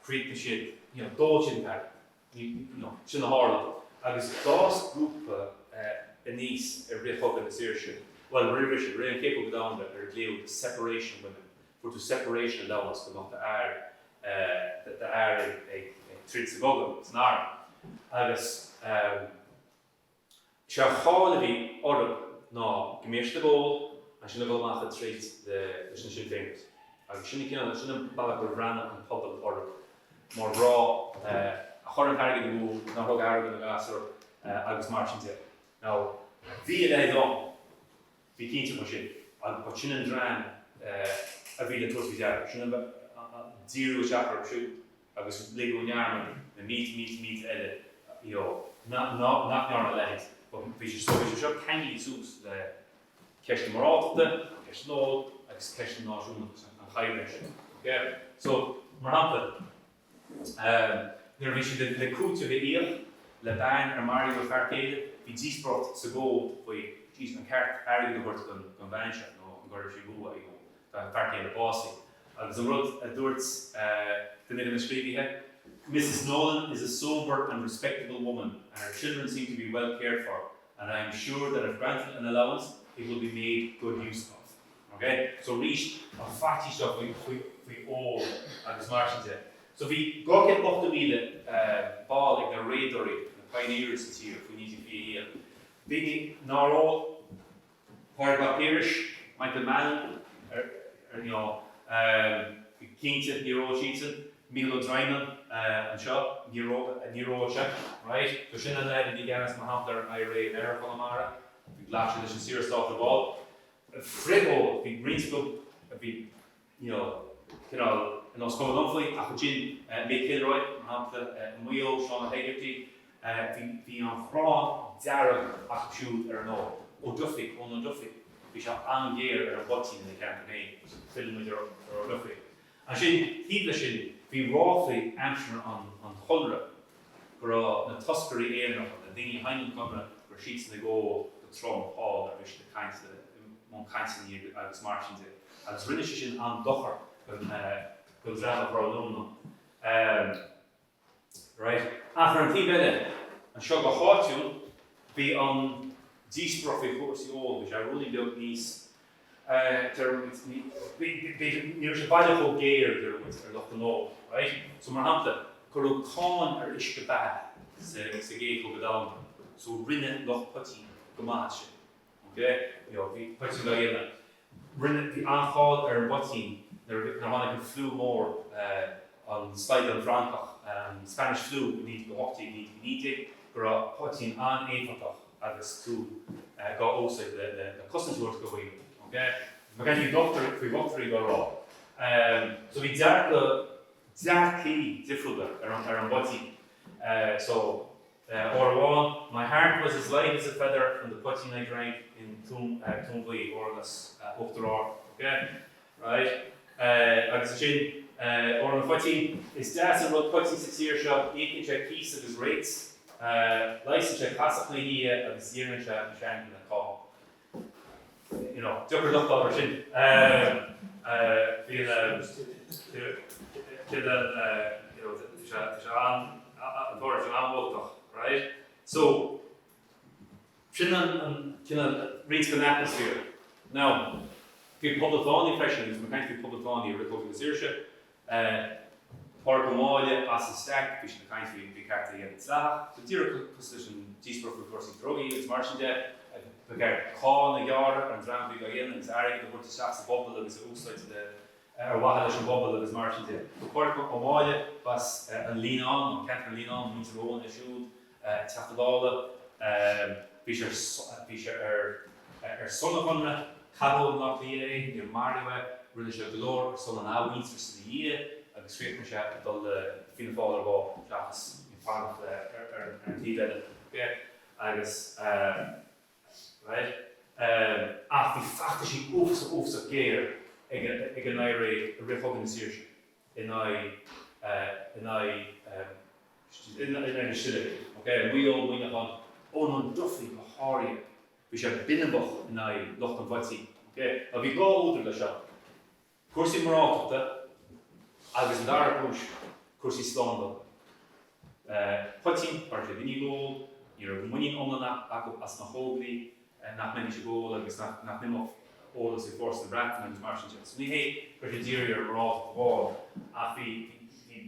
chríochnaigh siad, you know, d'ól siad an t-airgead. You know, sin a tharla. Agus d'fhás grúpa aníos i rith Chogadh na Saoirse, bhuel, roimhe sin, roimh an Chéad Chogadh Domhanda, ar a glaodh the separation women. Fuair tú separation allowance go mbeadh d'fhear, d'fhear ag troid sa gcogadh, san arm. Agus. Sé an cháil a bhí orthu ná go mbíodh siad ag ól, ansin ag dul amach ag troid leis na Sinn Féiners. Agus sin an cineál, sin an bealach gur bhreathnaigh an pobal orthu, mar mhná a chuir an t-airgead amú, nár thug aire do na gasúir agus mar sin de. Now, bhí a leithéid ann. Bí cinnte faoi sin. Agus ba sin an dream a bhí le tabhairt faoi deara. Sin an díriú isteach orthu siúd agus ligeadh i ndearmad na mílte, mílte, mílte eile you know nach ndearna a leithéid. But bhí sé, so bhí sé seo ceangailte suas le ceist na moráltachta, ceist an óil agus ceist an náisiúnachais, an choimhlint sin. Ok? So, mar shampla, Nuair a bhí siad le cúiteamh a íoc le bean ar maraíodh a fear céile, bhí díospóireacht sa gcomhad faoi, jeez, an ceart airgead a thabhairt don bhean seo nó an gcuirfidh sí amú é, tá a fear céile básaithe. Agus an rud a dúirt duine de na scríobhaithe, Mrs Nolan is a sober and respectable woman and her children seem to be well cared for and I am sure that if granted an allowance it will be made good use of. Ok? So arís, an faitíos seo faoi, faoi, faoi ól agus mar sin de. So bhí 280,000 ball ag na réadóirí, na pioneers sa tír faoi 1921. Daoine nár ól, Pádraig Mac Piarais, Michael Mallin, ar, ar, you know, cinnte níor ól siadsan, Mícheál Ó Droighneáin anseo, níor ól, níor ól sé, right? So sin an leaid a bhí i gceannas mar shampla ar an IRA in oirthear Chonamara, bhí ghlac sé leis an Saorstát ar ball. frith-ól, bhí roinnt acu a bhí you know cineál ar nós cuma liom faoi ach ansin Mick Kilroy mar shampla i Maigh Eo, Seán Ó hÉigeartaigh, bhí bhí an ghráin dearg acu siúd ar an ól. O'Duffy, Eoin O'Duffy, bhí sé an-ghéar ar an bpoitín ina cheantar féin, so filleann muid ar O'Duffy. Ansin, taobh leis sin, bhí ráflaí aimsir an Chonradh go raibh na toscairí Éireannacha, na daoine a shínigh an Conradh, go raibh siadsan ag ól go trom thall nuair a bhí siad ag caint le, i mbun cainteanna agus mar sin de. Agus rinne sé sin an-dochar don dream a chuir anonn ann. Right. Ach ar an taobh eile, anseo go háitiúil, bhí an díospóireacht faoi chúrsaí óil, bhí sé rudaí beag níos, deir muid, b'fhéidir, ní raibh sé baileach chomh géar, deir muid, ar lucht an óil. Right. So mar shampla, cuireadh cáin ar uisce beatha sa gCéad Chogadh Domhanda, so rinne lucht poitín go maith as sin. Ok, you know, bhí poitín á dhéanamh. Rinne, bhí an-cháil ar an bpoitín nuair a tháinig an fliú mór, an slaghdán Francach, an Spanish Flu i 1918, 1919, go raibh poitín an-éifeachtach agus tú dhá úsáid le, le, le cosaint a thabhairt do dhaoine. Ok? Bhí caint faoi dhochtúirí, faoi dhochtúirí dhá rá. So bhí dearcadh, dearcaí difriúla ar an, ar an bpoitín. So, Uair amháin, my heart was as light as a feather from the poitín I drank in Tuaim Bhuí, amhrán as Uachtar Ard, ok? Right? Agus ansin, amhrán an phoitín, is deas an rud poitín sa tír seo, íocann sé cíos agus rates, leigheasann sé casacht na hoíche agus iarrann sé an seanduine cáin. You know, deacair locht a fháil air sin. Bhí an, bhí an, you know, tá sé an, an toradh sin an-mholtach, right? So, sin an, an cineál roinnt den atmaisféar. Now, bhí poblachtánaigh freisin, agus mé ag caint faoi poblachtánaigh i rith Chogadh na Saoirse, Pádraig Ó Máille as an Staic, bhí siad ag caint faoi faoi cheart é a dhéanamh dleathach. So díreach cosúil leis an díospóireacht faoi chúrsaí drugaí agus mar sin de, ba cheart cáin a ghearradh ar an dream a bhí á dhéanamh agus airgead a thabhairt isteach sa bpobal agus a úsáid le ar mhaithe leis an bpobal agus mar sin de. So Pádraig Ó Máille b'as an Líonán, nó ceantar an Líonáin, muintir Eoin é siúd. Teachta Dála. Bhí sé bhí sé ar ar son an Chonradh, caitheadh i mBleá Cliath é, níor maraíodh é, rinne sé go leor ar son an athmhuintearais ina dhiaidh agus chríochnaigh sé ag dul le Fianna Fáil ar ball seachas fanacht le ar ar an taobh eile. Ok? Agus right? Ach bhí feachtaisí uafasach uafasach géar ag ag an IRA i rith Chogadh na Saoirse in aghaidh in aghaidh in aghaidh na Stiléirí. Ok, Maigh Eo, Muineachán, Eoin Duffy go háirithe, bhí sé binibeach in aghaidh lucht an phoitín. Ok, now bhí dhá údar leis seo, cúrsaí moráltachta agus an dara cúis, cúrsaí slándála. Poitín, chuir sé daoine ag ól, ní raibh muinín iomlán acu as na hÓglaigh nach mbeidís ag ól agus nach n-imeodh eolas ag fórsaí na Breataine agus mar sin de. So ní hé go raibh sé dírithe ar an moráltacht amháin ach bhí, bhí,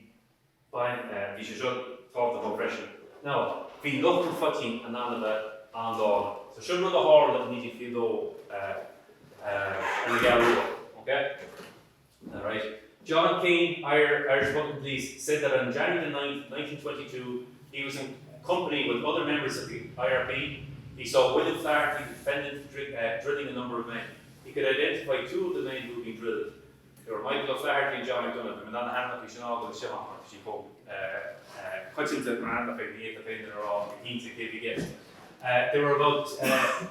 bhí sé seo tábhachtach dóibh freisin. Now, bhí lucht an phoitín in ann a bheith an-dána. So seo rud a tharla i 1922 ar an gCeathrú Rua, ok? Alright. John Keane, Irish Republican Police, said that on January the 9th, 1922, he was in company with other members of the IRP. He saw William Flaherty, the defendant, uh, drilling a number of men. He could identify two of the men who had been drilled. They were Michael O'Flaherty and John McDonough. Bhí na hainmneacha sin ábalta seo si chomh coitianta mar ainmneacha ní fhéadfadh aon duine a rá go cinnte cé bhí i gceist. There were about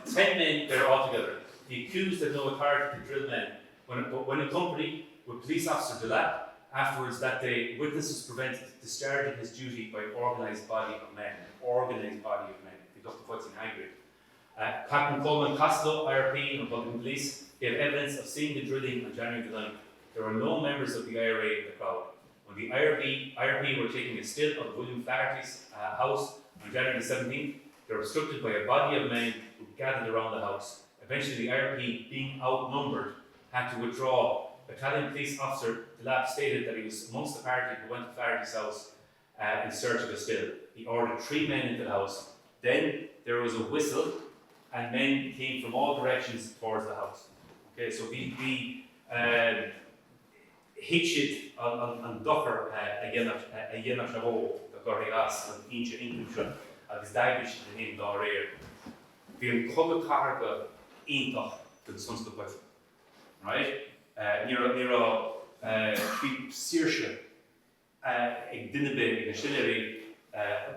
10 men there altogether. The accused had no authority to drill men. When, when in company with police officer Delap, afterwards that day, witness was prevented discharging his duty by an organised body of men. An organised body of men. Bhí lucht an phoitín eagraithe. Uh, Captain Coleman Costello, IRP and Republican Police, gave evidence of seeing the drilling on January the 9th. There were no members of the IRA in the crowd. When the IRB, IRP were taking a still of William Flaherty's uh, house on January the 17th, they were obstructed by a body of men who gathered around the house. Eventually, the IRP, being outnumbered, had to withdraw. Battalion police officer Delap stated that he was amongst the party who went to Flaherty's house uh, in search of a still. He ordered three men into the house. Then there was a whistle, and men came from all directions towards the house. Okay, so bhí bhí um, thuig siad an dochar a dhéanfadh sé dhó dá gcuirfí as an fhoinse ioncaim seo agus d'eagraigh siad iad féin dá réir. Bhí an cogadh cathartha iontach don tionscal poitín. Right? Ní raibh, ní raibh, bhí saoirse ag duine ar bith, ag na stiléirí,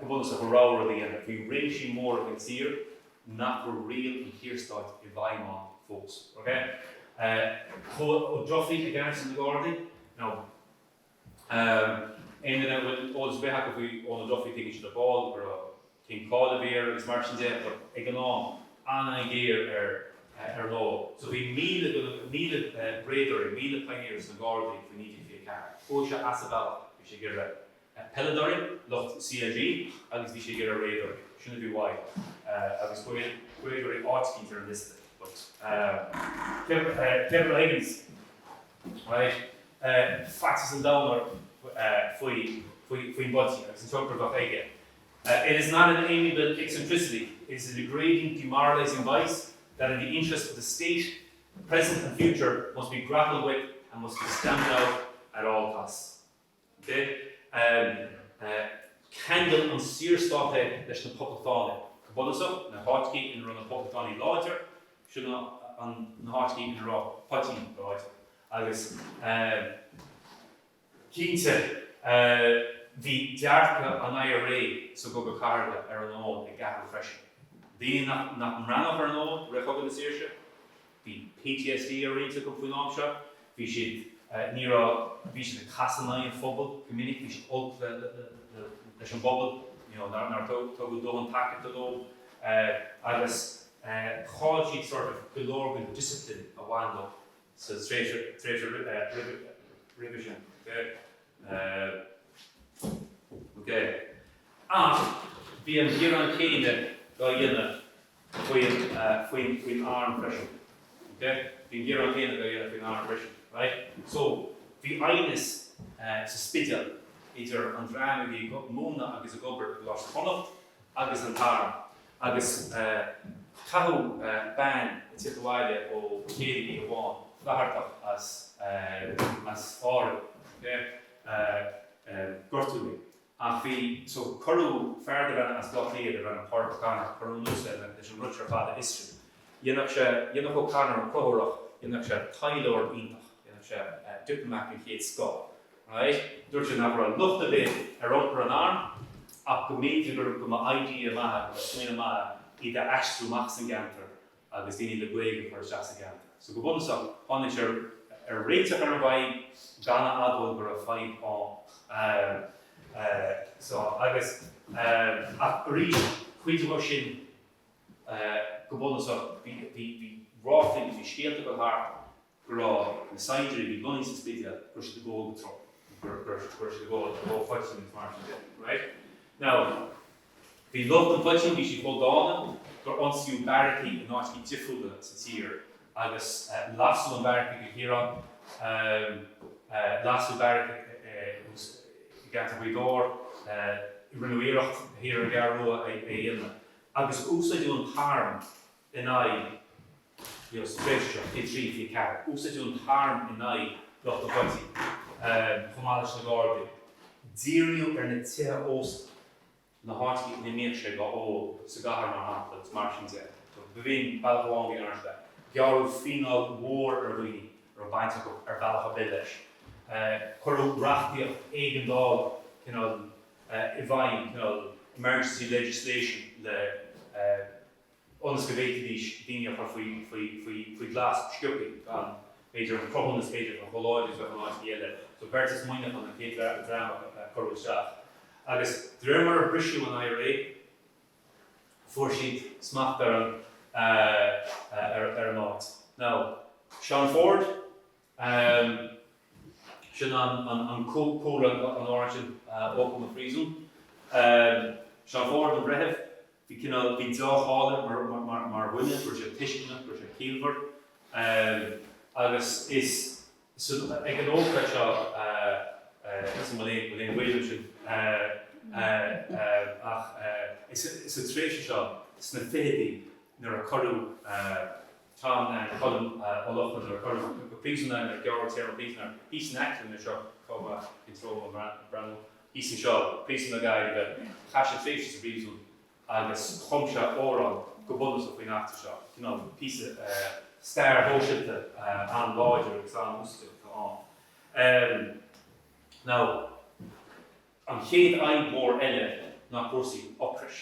go bunúsach a rogha rud a dhéanamh. Bhí réimsí móra den tír. nach raibh riail an tSaorstáit i bhfeidhm ann fós. Ok? Chuaigh O'Duffy i gceannas ar na Gardaí. Now, aon duine a bhfuil eolas ar bith acu faoi Eoin O'Duffy tuigeann siad ar ball go raibh cén cáil a bhí air agus mar sin de but ag an am, an-an-ghéar ar ar leo. So bhí 1,000 1,000 réadóirí, 1,000 pioneer sna Gardaí faoi 1924. Chuaigh sé as a bhealach, bhí sé ag iarraidh peileadóirí, lucht CLG, agus bhí sé ag iarraidh réadóirí. Sin a bhí uaidh. Agus Gaeilgeoirí áit eicínt ar an liosta. But Kev O'Higgins, right, faitíos an domhain air faoi faoin bpoitín agus an tionchar a bheadh aige. It is not an amiable eccentricity, it is a degrading, demoralising vice that in the interest of the state, present and future, must be grappled with and must be stamped out at all costs. Cheangail an Saorstát é leis na Poblachtánaigh. Go bunúsach, na háiteachaí ina raibh na Poblachtánaigh láidir, sin na háiteachaí ina raibh poitín láidir. Agus cinnte, bhí dearcadh an IRA sa gCogadh Cathartha ar an ól ag athrú freisin. Daoine nach mbreathnódh ar an ól roimh Chogadh na Saoirse, Bhí PTSD ar roinnt acu faoin am seo. Bhí siad, ní raibh, bhí siad ag casadh in aghaidh an phobail go minic, bhí siad olc le, le, leis an bpobal, you know, nár, nár tugadh dóthain tacaíochta dóibh agus chaill siad sort of go leor den discipline a bhain leo sa tréimhse, tréimhse roimhe, roimhe sin. Okay. Okay. Ach bhí an gearán céanna á dhéanamh faoin faoin arm freisin. Ok? Bhí an gearán céanna á dhéanamh faoin arm freisin. Right? So, bhí aighneas sa Spidéal idir an dream a bhí ag múineadh agus ag obair i gColáiste Chonnacht agus an t-arm. Agus caitheadh bean ag tíocht abhaile ó chéilí oíche amháin, Flaitheartach as as Árainn. Ok? Gortaíodh í. Ach bhí, so cuireadh fear darbh ainm as Baile Átha Cliath darbh ainm Pádraig O'Connor, cuireadh anuas é leis an rud seo ar fad a fhiosrú. Dhéanfadh sé, dhéanfadh O'Connor an Conchúrach, dhéanfadh sé taidhleoir iontach, dhéanfadh sé diplomat den chéad scoth, right? Dúirt sé nach raibh locht ar bith ar iompar an airm ach go mb'fhéidir gur, go mba idea maith, go mba smaoineamh maith iad a aistriú amach as an gceantar agus daoine le Gaeilge a chur isteach sa gceantar. So go bunúsach, tháinig sé ar réiteach ar an bhfadhb gan a admháil go raibh fadhb ann. So, agus, ach arís, cuid acu sin, go bunúsach, bhí, bhí, bhí ráflaí agus bhí scéalta ag dul thart go raibh na saighdiúirí a bhí lonnaithe sa Spidéal, go raibh siad ag ól go trom, go raibh siad ag ól, ag ól poitín agus mar sin de, right? Now, bhí lucht an phoitín, bhí siad chomh dána gur ionsaíodh beairicí in áiteacha difriúla sa tír agus lasadh an bheairic i gCill Chiaráin, lasadh beairic i gceantar Ghaoth Dobhair, rinneadh iarracht thiar ar an gCeathrú Rua é a dhéanamh agus úsáideadh an t-arm in aghaidh you know, sa tréimhse seo, 23, 24, úsáideadh an t-arm in aghaidh lucht an phoitín, chomh maith leis na Gardaí. Díríodh ar na tithe ósta, na háiteacha ina mbíodh sé dhá ól, sa gcathair mar shampla, agus mar sin de. So, b'in bealach amháin a bhí ann leis. Gearradh fíneáil mhór ar dhaoine a raibh baint acu ar bhealach ar bith leis. Cuireadh reachtaíocht éigeandála, cineál, i bhfeidhm, cineál emergency legislation le, ionas go bhféadfaidís daoine a chur faoi ghlas sciobthaí, gan, b'fhéidir, an cruthúnas, b'fhéidir, a bheith chomh láidir is a bheadh in áiteacha eile. So beirt as Muineachán an chéad dream a cuireadh isteach. Agus de réir mar a briseadh an IRA, fuair siad smacht ar an ar an áit. Now, Seán Ford, sin an cúlra an amhráin sin, Ó Mo Phríosún. Seán Ford, an breitheamh, Bhí cineál, bhí deá-cháil air mar, mar dhuine, go raibh sé tuisceanach, go raibh sé ciallmhar. Agus is san, ag an ócáid seo, is an bhfuil aon, bhfuil aon bhaol ansin, ach is sa tréimhse seo, sna fichidí, nuair a cuireadh Tom Colm Ó Lochlainn, nuair a cuireadh go príosún é, nuair a gearradh téarma príosúin air, thíos in aice linn anseo, cá bhfuil, cén treo a mbreathnóinn? Thíos anseo, Príosún na Gaillimhe, chaith sé tréimhse sa bpríosún agus chum sé amhrán go bunúsach faoin eachtra seo, cineál píosa stair shóisialta an-láidir agus an-úsáideach atá ann. Now, an chéad fhadhb mhór eile ná cúrsaí ocrais,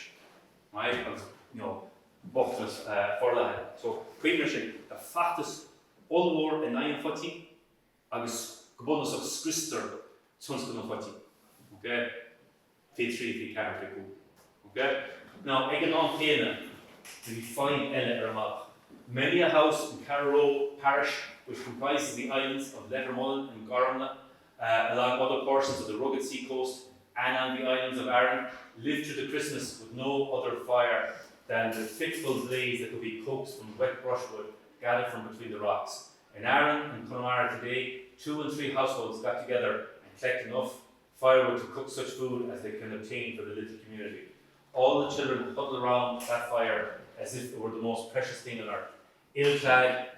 right? Agus, you know, Bochtanas forleathan. So, cuimhnigh air sin, tá feachtas ollmhór in aghaidh an phoitín agus go bunúsach scriostar tionscal an phoitín. Ok? 23, 24, 25. Ok? Now, ag an am céanna, bhí fadhb eile ar an mbealach. Many a house in Carraroe parish, which comprises the islands of Lettermullen and Gorumna, along other portions of the rugged sea coast and on the islands of Aran, lived through the Christmas with no other fire than the fitful blaze that could be coaxed from wet brushwood gathered from between the rocks. In Aran and Connemara today, 2 and 3 households got together and collect enough firewood to cook such food as they can obtain for the little community. All the children huddle around that fire as if it were the most precious thing on earth. Ill-clad,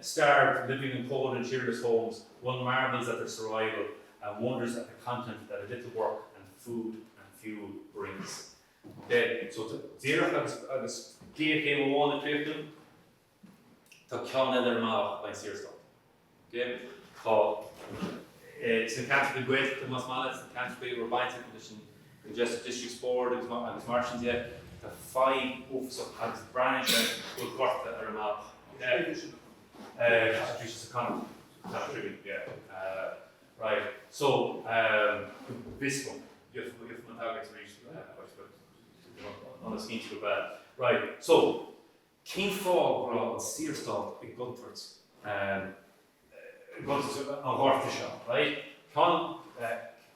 starved, living in cold and cheerless homes, one marvels at their survival and wonders at the content that a little work and food and fuel brings. Ok, so díreach agus agus géarchéim amháin ag críochnú, tá ceann eile ar an mbealach le Saorstát. Ok, tá sna ceantracha Gaeltachta más maith leat, sna ceantracha a raibh baint acu leis an Congested Districts Board agus agus mar sin de, tá fadhb uafásach agus breathnaíonn sé go bhfuil gorta ar an mbealach. Ok, bhí sé sa Connacht, Connacht Tribune, yeah. Right, so, go bhfios dom, gheobhaidh mé an tagairt arís, ionas cinnte gurb ea. Right, so, cén fáth go raibh an Saorstát i gcontúirt, i gcontúirt an ghorta seo, right? Ceann,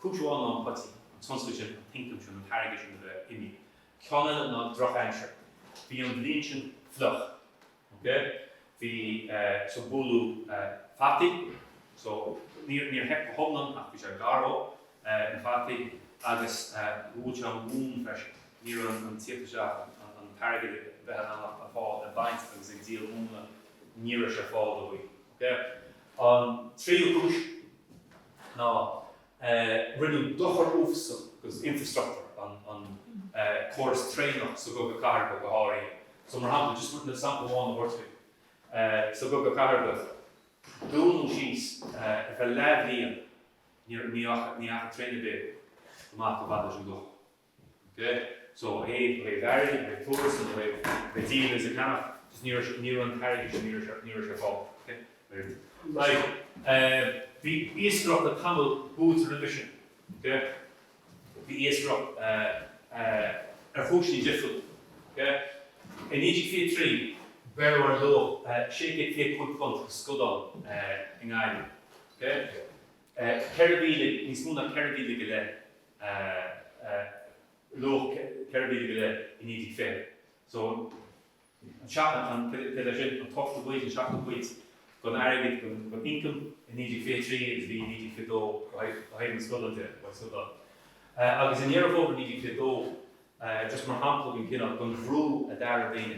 cúis amháin ná an poitín, an tionscal sin, an t-ioncam sin, an t-airgead sin a bheith imithe. Ceann eile ná drochaimsir. Bhí an bhliain sin fliuch. Ok? Bhí, so bualadh fataí, so níor, níor theip go hiomlán ach bhí sé gar dó, na fataí, agus bhuail sé an mhóin freisin. Ní raibh an tíocht isteach, an t-airgead a bheith in ann a fháil ag baint agus ag díol móna, ní raibh sé ar fáil do dhaoine. Ok? An tríú cúis ná Rinneadh dochar uafásach don infreastruchtúr, an córas traenach sa gCogadh Cathartha go háirithe. So mar shampla, just le sampla amháin a thabhairt duit, sa gCogadh Cathartha, dúnadh síos ar feadh leathbhliain, ní dheachaigh traein ar bith amach chomh fada leis an gClochán. Ok, so ó thaobh, ó thaobh airgid, ó thaobh tuarastal, ó thaobh bheith díol is ag ceannach, just ní raibh, ní raibh an t-airgead sin, ní raibh sé, ní raibh sé ar fáil. Ok, right, bhí iascaireacht le tamall buailte roimhe sin. Ok, bhí iascaireacht ar chúiseanna difriúla. Ok, i 1923 beireadh ar luach £625 do scadán i nGaillimh. Ok, 4,000, níos mó ná 4,000 go leith luach 4,000 go leith i 1920. So, an seacht, an, céard é sin, an t-ochtú cuid, an seachtú cuid den airgead, den ioncam i 1923 agus a bhí i 1922 ó thaobh an scadán de, ó scadán. Agus i nDeireadh Fómhair 1922, just mar shampla den chineál, den bhrú a d'airigh daoine,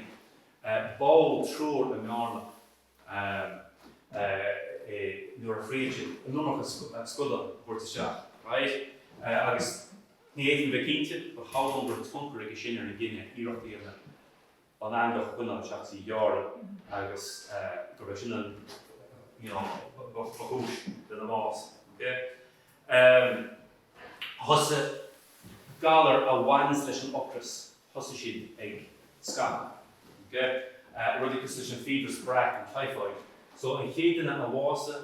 bádh triúr i mBearna. nuair a thriail siad an iomarca scadán a thabhairt isteach, right? Agus ní fhéadfainn bheith cinnte, but shamhlóinn go raibh tionchar aige sin ar an gcinneadh iarracht a dhéanamh an eangach a choinneáil seachas í a ghearradh agus gurb é sin an, you know, ba chúis lena mbás, okay? Thosaigh galair a bhaineanns leis an ocras thosaigh siad ag scaipeadh. Ok? Rudaí cosúil leis an fiabhras breac, an typhoid. So an chéad duine a bhásaigh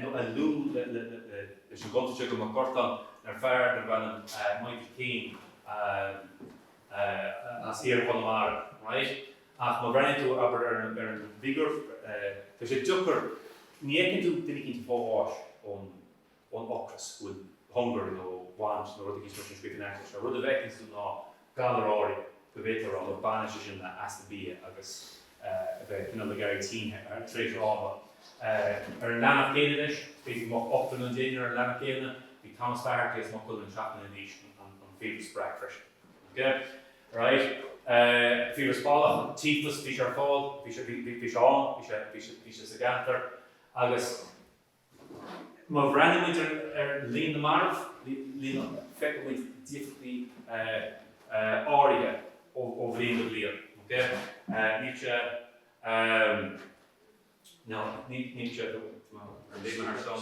nó a luadh leis an gcontúirt seo go mbeadh gorta ann ná fear darbh ainm Michael Kane as iarthar Chonamara. Right? Ach má bhreathnaíonn tú, abair, ar an bhfigiúr, tá sé deacair, ní fheiceann tú duine eicínt ag fáil bháis ón ón ocras, go bhfuil hunger nó want nó rud eicínt mar sin scríofa in aice leis. An rud a bhfeiceann tú ná galar áirithe, go bhféadfá a rá, nó baineann sé sin le easpa bia agus a bheith cineál ag éirí tinn tar éis ama. Ar an leathanach céanna leis, b'fhéidir go mbeadh ochtar nó deichniúr ar an leathanach céanna, bhí Thomas Faherty as Maigh Cuilinn 7 mbliana d'aois, an fiabhras breac freisin. Ok? Right. Fiabhras ballach, tíofas, bhí sé ar fáil, bhí sé, bhí sé ann, bhí sé, bhí sé, bhí sé sa gceantar agus, Má bhreathnaímid ar líon na marbh, feicfidh muid difríochtaí áirithe ó bhliain go bliain. Níl sé, no, níl sé, léigh mé thar ceann,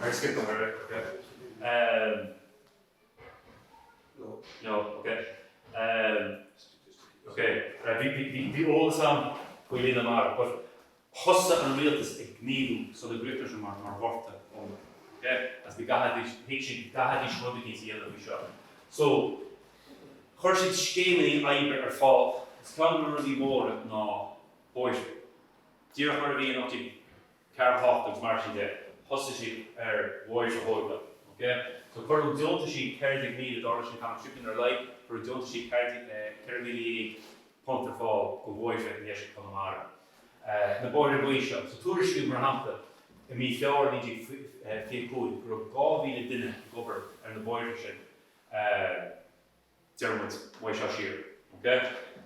ar skip over it, ok. No, ok. Ok, right, bhí eolas agam faoi líon na marbh, but thosaigh an rialtas ag gníomhú sula gcríochnaigh sé mar mar ghorta iomlán. Ok, agus bhí gcaithfidís, thuig siad go gcaithfidís rud eicínt a dhéanamh faoi seo. So, chuir siad scéimeanna oibre ar fáil, agus ceann de na rudaí móra ná bóithre. Díreach mar a bhí in 1848 agus mar sin de, thosaigh siad ar bhóithre a thógáil. Ok? So cuireadh deontaisí 14,000, dar leis an Economic Tribune ar a laghad, cuireadh deontaisí £14,000 ar fáil do bhóithre i ndeisceart Chonamara. Na bóithre buí seo. So tuairiscíodh, mar shampla, i mí Feabhra 1925 go raibh 2,000 duine ag obair ar na bóithre sin. Deir muid, uaidh seo siar. Ok?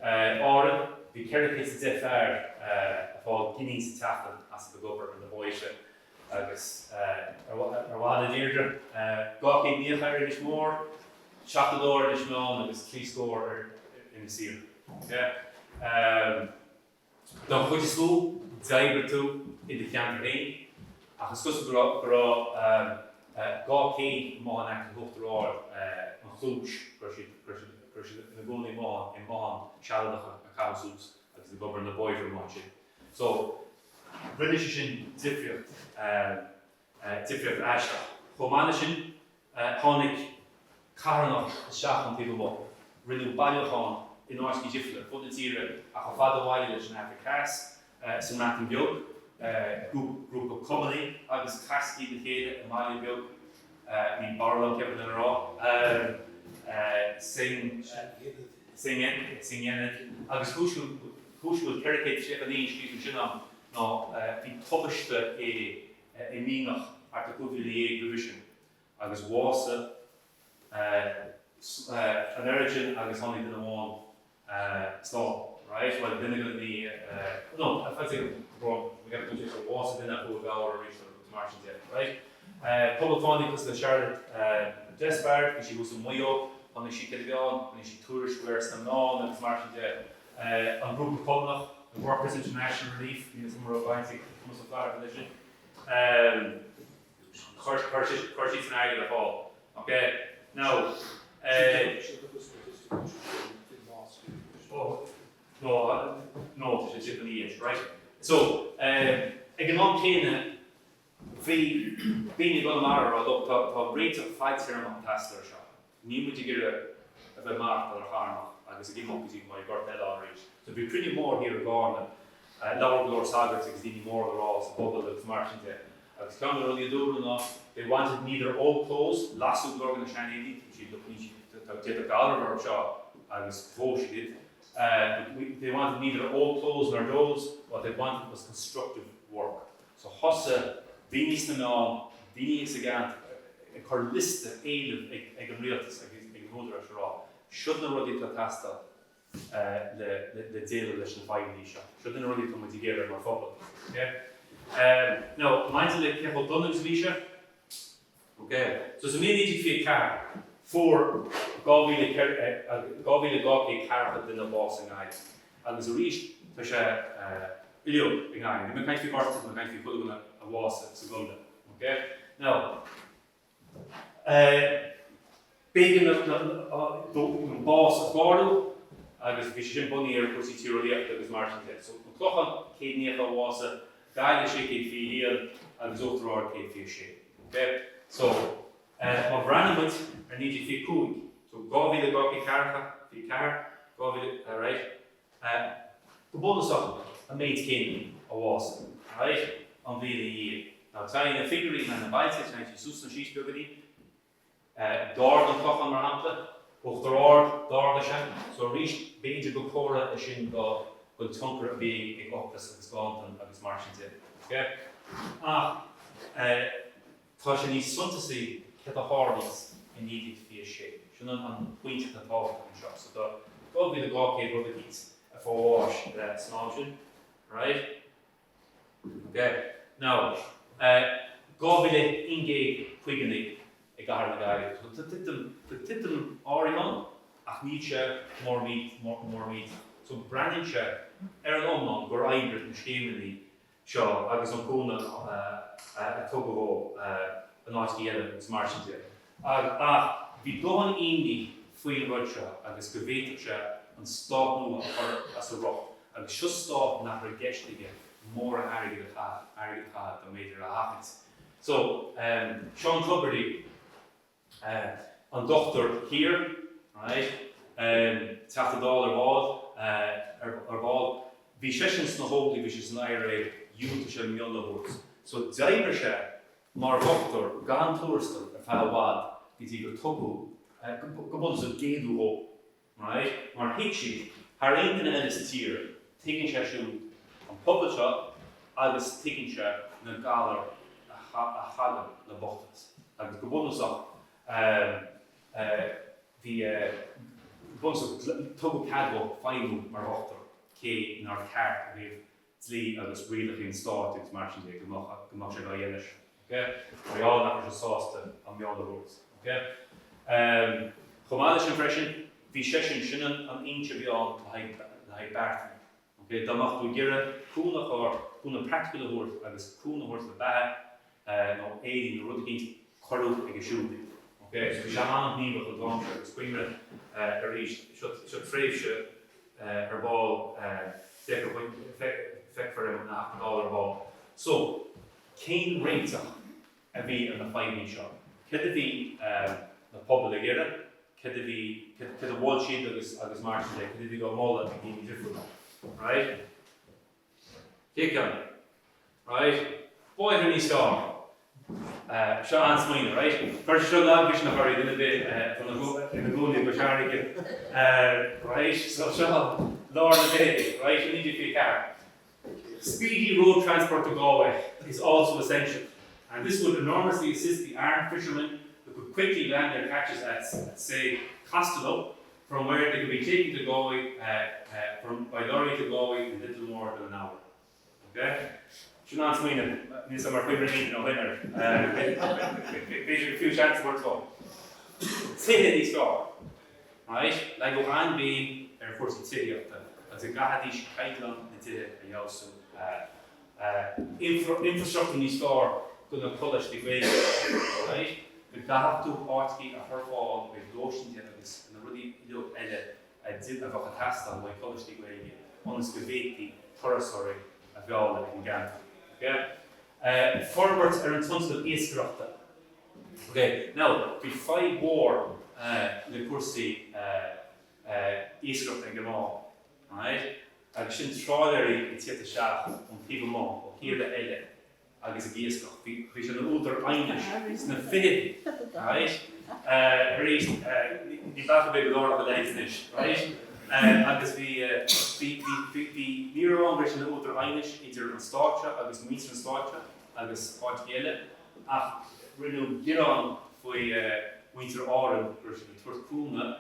Árainn, bhí 410 fear ag fáil giní sa tseachtain as a bheith ag obair ar na bóithre agus ar mhaithe le Deirdre, 290 ar Inis Mór, 72 ar Inis Meáin agus 70 ar Inis Oírr. Ok? Don chuid is mó, d'oibrigh tú i do cheantar féin, ach is cosúil go raibh go raibh 200 amuigh in aice Uachtar Ard, an chúis go raibh siad go raibh siad go raibh siad ina gcónaí amuigh i mbotháin sealadacha a caitheadh suas agus ag obair ar na bóithre amuigh ansin. So, rinne sé sin difríocht. difríocht aisteach. Chomh maith leis sin, tháinig carthanacht isteach ón taobh amuigh. Rinneadh bailiúchán in áiteacha difriúla ar fud na tíre ach chomh fada abhaile leis an Afraic Theas, sa mBreatain Bheag, grúpa Cumannaigh agus Craiteachaí le chéile i mbaile beag, níl barúil agam cén fáth lena rá, Senghenydd, agus cúis go bhfuil 439 scríofa ansin agam ná bhí tubaiste i i mianach thart ar 15,000 bliain roimhe sin agus bhásaigh an oiread sin agus tháinig duine amháin slán, right? Bhuel, duine de na, no, I'd say bhásaigh duine a chuaigh i gcabhair arís agus mar sin de, right? Poblachtánaigh cosúil le Charlotte Despard, bhí sí thuas i Maigh Eo, tháinig sí céad a bhí ann, rinne sí tuairisciú air sna meáin agus mar sin de. An grúpa Cumannach, the Workers International Relief, níl 'fhios agam an raibh baint ag Tomás Ó Flatharta leis sin. Chuir siad san airgead ar fáil. Ok? Now, No, no, tá sé tite ina dhiaidh, right? So, ag an am céanna, bhí daoine i gConamara ag rá, look, tá réiteach fadtéarmach ag teastáil ar seo. Níl muid ag iarraidh a bheith ag maireachtáil ar charthanacht agus ag imeacht go dtí go mbeidh gorta eile ann arís. So bhí cruinniú mór thiar i gCarna, labhair go leor sagairt agus daoine mór le rá sa bpobal agus mar sin de. Agus ceann de na rudaí a dúradh ná they wanted neither old clothes, lasadh go leor de na seanéadaí, dúirt siad look níl siad, tá d'fhéadfadh galar a bheith orthu seo agus dhóigh siad iad. But they wanted neither old clothes nor doles, what they wanted was constructive work. So thosaigh daoine sna meáin, daoine sa gceantar ag cur liosta éileamh ag an rialtas agus ag na húdaráis a rá, siod na rudaí atá ag teastáil le déileáil leis na fadhbanna seo, siod na rudaí atá muid ag iarraidh mar phobal. Ok? Now, maidir le cé chomh dona agus a bhí sé, Ok. So sa mbliain 1924, fuair 2,200 ceathracha duine bás i nGaillimh. Agus arís, tá sé uilig i nGaillimh. Níl mé ag caint faoi Ghorta, tá mé ag caint faoi chuile dhuine a bhásaigh sa gcontae. Ok? Now, b'éigean an bás a chlárú agus bhí sé sin bunaithe ar chúrsaí tíreolaíochta agus mar sin de. So, an Clochán, 190 a bhásaigh, Gaillimh 621 agus Uachtar Ard 126. Ok? So, má bhreathnaíonn muid ar 1925, so 2,200 ceathracha, 24, 2,000, right, go bunúsach an méid céanna a bhásaigh, right, an bhliain ina dhiaidh. Now, téann na figiúirí in aghaidh na bailte, téann siad suas nó síos beagáinín. D'ardaigh an Clochán, mar shampla, Uachtar Ard, d'ardaigh sé. So arís, b'fhéidir gur comhartha é sin don tionchar a bhí ag ocras agus ganntan agus mar sin de. Ok? Ach tá sé níos suntasaí céard a tharlaíos i 1926. Sin an pointe atá tábhachtach anseo. So tá 2,200 rud eicínt ag fáil bháis san am sin. Right? Ok. Now, 2,159 i gcathair na Gaillimhe. So tá titim, tá titim áirithe ann ach níl sé mór millteach. So breathnaíonn sé ar an iomlán gur oibrigh na scéimeanna seo agus an cúnamh a tugadh ó in áiteacha eile agus mar sin de. Ach bhí dóthain imní faoin rud seo agus go bhféadfadh sé an stát nua a chur as a riocht agus seo stát nach raibh i gceist aige mórán airgid a chaitheamh, airgead a chaitheamh dá mb'fhéidir a sheachaint. So, Seán Tubridy, an dochtúir thiar, right, Teachta Dála ar ball, ar ball, bhí seisean sna hÓglaigh, bhí sé san IRA, dhiúltaigh sé miolla a thabhairt. So, d'oibrigh sé mar dhochtúir gan tuarastal ar feadh i bhfad go dtí gur tugadh, go bunúsach, géilleadh dhó. Right? Mar thuig siad, thar aon duine eile sa tír, tuigeann sé siúd an pobal seo agus tuigeann sé na galair a thagann le bochtanas. Agus go bunúsach, bhí, go bunúsach, tugadh cead dhó feidhmiú mar dhochtúir, cé nár cheart ó thaobh dlí agus rialacha an stáit agus mar sin de go mbeadh go mbeadh sé á dhéanamh sin. Ok? Mar gheall nach raibh sé sásta an miolla a thabhairt. Ok? Chomh maith leis sin freisin, bhí seisean, sin an an fhoinse a bhí ann le haghaidh le haghaidh beartanna. Ok? Dá mbeadh tú ag iarraidh cúnamh a chur, cúnamh praiticiúil a thabhairt agus cúnamh a thabhairt le beatha nó éadaí nó rud eicínt, cuireadh aige siúd iad. Ok? So bhí sé an-ghníomhach an t-am seo agus cuimhnigh arís, seo seo tréimhse ar ball, feicfear ina Theachta Dála ar ball. So, cén réiteach a bhí ar na fadhbanna seo? Céard a bhí na pobail ag iarraidh? Céard a bhí, céard a mhol siad agus agus mar sin de? Céard a bhí á moladh ag daoine difriúla? Right? Chéad cheann. Right? Bóithre níos fearr. Seo an-smaoineamh, right? Chuir sé seo lagmhisneach oraibh, duine ar bith atá ina gcónaí i gCois Fharraige. Right? So seo lár na bhfichidí, right? 1924. Speedy road transport to Galway is also essential and this would enormously assist the Aran fishermen who could quickly land their catches at, at say, Costello from where they could be taken to Galway from, by lorry to Galway in little more than an hour. Ok? Sin an-smaoineamh. Níl 'fhios a'm ar chuimhnigh aon duine ó shin air. B'fhéidir gur fiú seans a thabhairt dó. Tithe níos fearr. Right? Leagadh an-bhéim ar chúrsaí tithíochta agus go gcaithfidís caighdeán na dtithe a fheabhsú. Infrastruchtúr níos fearr do na coláistí Gaeilge. Right? Go gcaithfeadh tú áiteachaí a chur ar fáil ó thaobh lóistín de agus na rudaí uilig eile a bheadh ag teastáil ó choláistí Gaeilge ionas go bhféadfaí turasóirí a mhealladh ag an gceantar. Ok. Forbairt ar an tionscal iascaireachta. Ok. Now, bhí fadhb mhór le cúrsaí iascaireachta ag an am. Right? Agus sin tráiléirí ag tíocht isteach ón taobh amuigh, ó thíortha eile. agus ag iascach. Bhí sé ina údar aighnis sna fichidí, right? Arís, ní bealach ar bith go dtarlódh a leithéid anois, right? Agus bhí, bhí, bhí, bhí, ní raibh ann go raibh sé ina údar aighnis idir an stát seo agus muintir an stáit seo agus áiteacha eile, ach rinneadh gearán faoi mhuintir Árann go raibh siad ag tabhairt cúnamh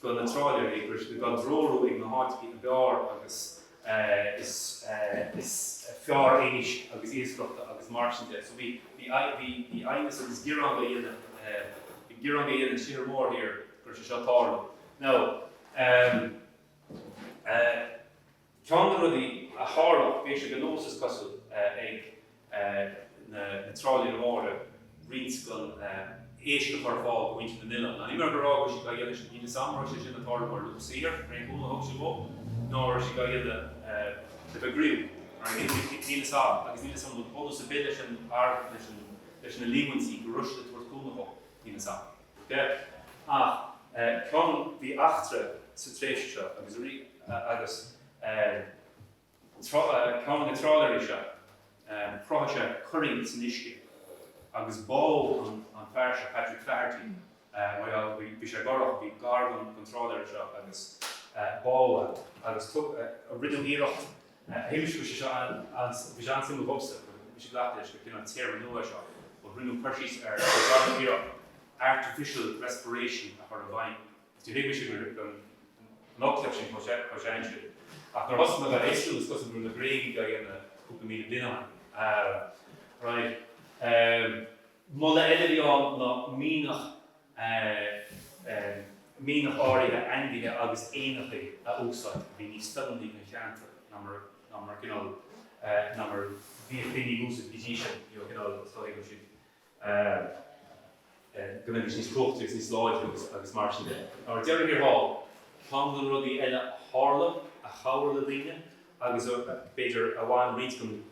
do na tráiléirí, go raibh siad á dtreorú ag na háiteacha ab fhearr agus is fearr éisc agus iascaireachta agus mar sin de. So bhí bhí bhí bhí aighneas agus gearán á dhéanamh gearán á dhéanamh siar mórthír go raibh sé seo ag tarlú. Now um eh Ceann de na rudaí a tharlódh, bhí sé de nós, is cosúil, ag na tráiléirí móra roinnt den éisc a chur ar fáil do mhuintir na n-oileán. Now, ní mar go raibh go raibh siad á dhéanamh sin, níl 'fhios a'm an raibh sé sin ag tarlú mar luach saothair ar aon chúnamh a thug siad dhó, nó an raibh siad á dhéanamh le bheith groíúil. Níl 'fhios a'm, agus níl 'fhios a'm an bhfuil bunús ar bith leis an, leis na líomhaintí go raibh siad ag tabhairt cúnamh dhó, níl 'fhios a'm. Ach ceann, bhí eachtra sa tréimhse seo agus agus ceann de na tráiléirí seo, chruthaigh sé coirín san uisce agus bádh an fear seo, Patrick Flaherty, mar gheall, bhí sé gorach, bhí gar don tráiléir seo agus bádh é agus rinneadh iarracht, shíl sé seo bhí sé an-suimiúil dhomsa, mise ag glacadh leis gur cineál téarma nua é seo, but rinneadh cur síos ar gur rinneadh iarracht artificial respiration a chur i bhfeidhm. Is níor thuig mise go an fhoclaíocht sin chomh sean sin. Ach nuair a thosaigh mé á fhiosrú is cosúil go raibh na Gréagaigh á dhéanamh cúpla 1,000 bliain ó shin. Right. Moladh eile a bhí ann ná mianach mianach áirithe ainmhithe agus éanachaí a úsáid a bhí níos feiliúnaí don cheantar ná mar ná mar cineál ná mar bhíodh daoine ag úsáid go dtí sin, you know, cineál is dóigh go raibh siad go mbeidís níos cumhachtaí agus níos láidre agus agus mar sin de. Now ar deireadh thiar thall. Ceann de na rudaí eile a tharla a chabhraigh le daoine agus a, b'fhéidir, a bhain roinnt den,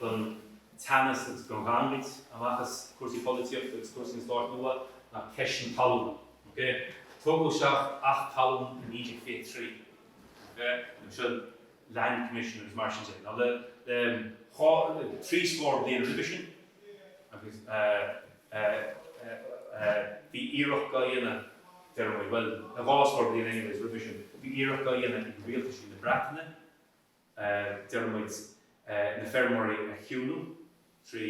den teannas agus den ghangaid amach as cúrsaí polaitíochta agus cúrsaí an stáit nua ná ceist na talún. Ok? Tugadh isteach Acht Talún i 1923. Ok? Nó seo Land Commission agus mar sin de. Now le, le dhá, trí scór bliain roimhe sin agus eh, eh, eh, eh, bhí iarracht á dhéanamh, deir muid, bhuel, le dhá scór bliain anyways roimhe sin, bhí iarracht á dhéanamh ag rialtaisí na Breataine, deir muid, na feirmeoirí a chiúnú trí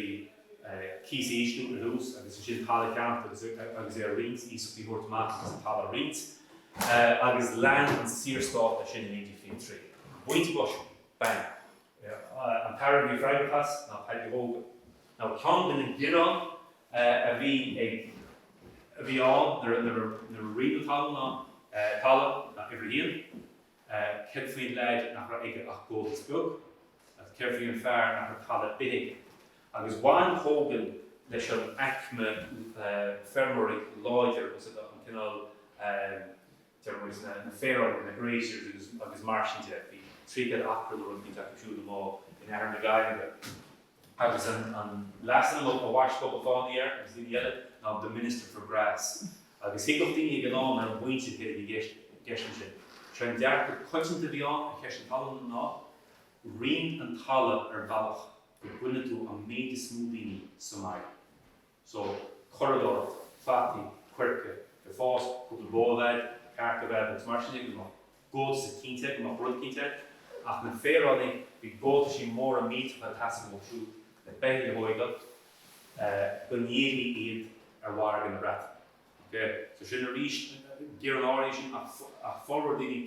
cíos a ísliú ar dtús agus ansin talamh a cheannacht agus agus é a roinnt, iasachtaí a thabhairt amach agus an talamh a roinnt. Agus lean an Saorstát leis sin i 1923. An pointe boise, bang! An t-aire a bhí freagrach as ná Paddy Hogan. Now ceann de na gearáin a bhí ag a bhí ann nuair a nuair a roinneadh talamh ná talamh ná uimhir a haon. Céard faoin leaid nach raibh aige ach gótas beag? Agus céard faoi an fear nach raibh talamh ar bith aige? Agus bhain Hogan leis an aicme feirmeoirí láidir agus an cineál, deir muid, na féaráigh, na graziers agus mar sin de. Bhí 300 acra nó rud éicint acu siúd amuigh in iarthar na Gaillimhe. Agus an leasainm a bhaist Bubba Fánaí air agus daoine eile ná The Minister for Grass. Agus thuigfeadh daoine ag an am ar an bpointe céard a bhí i gceist ansin. Sé an dearcadh coitianta a bhí ann ar cheist na talún ná, roinn an talamh ar bhealach go gcoinneoidh tú an méid is mó daoine sa mbaile. So, curadóireacht, fataí, coirce, ag fás, cúpla bó a bheith a'd, cearca a bheith a'd agus mar sin de, go mbeadh gótas eicínt a'd, go mbeadh rud eicínt a'd. Ach na féaránaigh, bhí gótaisí móra millteacha ag teastáil uathu siúd le beithígh a thóigeáil, go ndíolfaí iad ar mhargadh na Breataine. Ok? So sin arís, gearán áirithe sin ach, ach formhór daoine,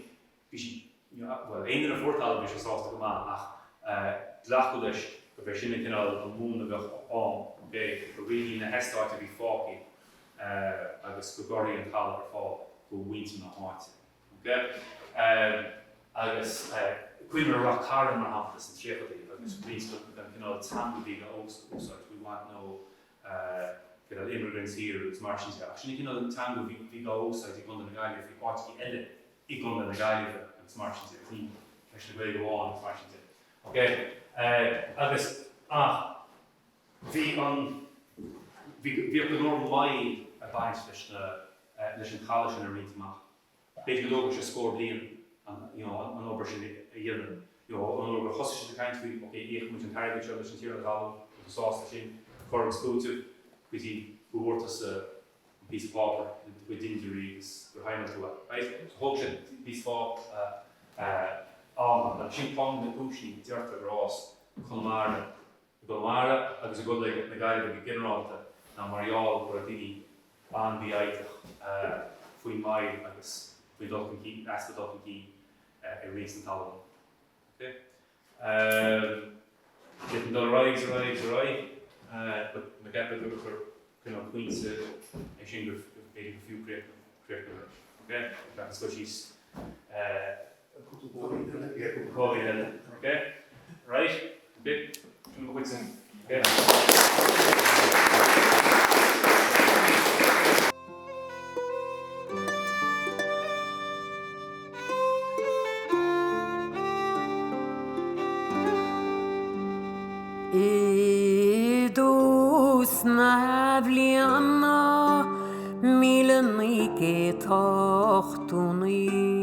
Bhí sí, bhuel, aon duine a fuair talamh bhí sé sásta go maith ach glacadh leis gurb é sin an cineál an múnla a bheadh ann, ok, go roinnfí na heastáit a bhí fágtha agus go gcuirfí an talamh ar fáil do mhuintir na háite, ok. Agus cuimhnigh ar Rath Cairn mar shampla sna tríochadaí agus roinnt den chineál teanga a bhí á úsáid, we want no cineál immigrants here agus mar sin de ach sin an cineál teanga a bhí á úsáid i gContae na Gaillimhe faoi áiteachaí eile i gContae na Gaillimhe agus mar sin de, agus ní ceist na Gaeilge amháin agus mar sin de. Ok? Agus, ach, bhí an, bhí, bhíodh go leor moill ag baint leis na, leis an talamh sin a roinnt amach. B'fhéidir go dtógfadh sé scór bliain an, you know, an obair sin a dhéanamh. You know, ón uair gur thosaigh siad ag caint faoi, ok, íocfaidh muid an t-airgead seo leis an tiarna talún, tá tú sásta sin, cur agus cúiteamh, go dtí go bhfuair tusa an píosa páipéir le do chuid dintiúirí agus gur shaighneáil tú é. Right? So thóg sé píosa ama agus sin ceann de na cúiseanna a deirtear gur fhás Conamara i gConamara agus i gContae na Gaillimhe go ginearálta ná mar gheall go raibh daoine an-mhífhoighdeach faoin moill agus faoin dul chun cinn, easpa dul chun cinn i roinnt na talún. Ok? D'fhéadfainn dul ar aghaidh agus ar aghaidh agus ar aghaidh but mé ag ceapadh gur cineál pointe é sin gur b'fhéidir gur fiú críochnú leis. Ok? Seachas dul síos cúpla póilín eile. Ok? Right? Ok? Sin mo chuidse. Ok? I dtús na bliana 1989.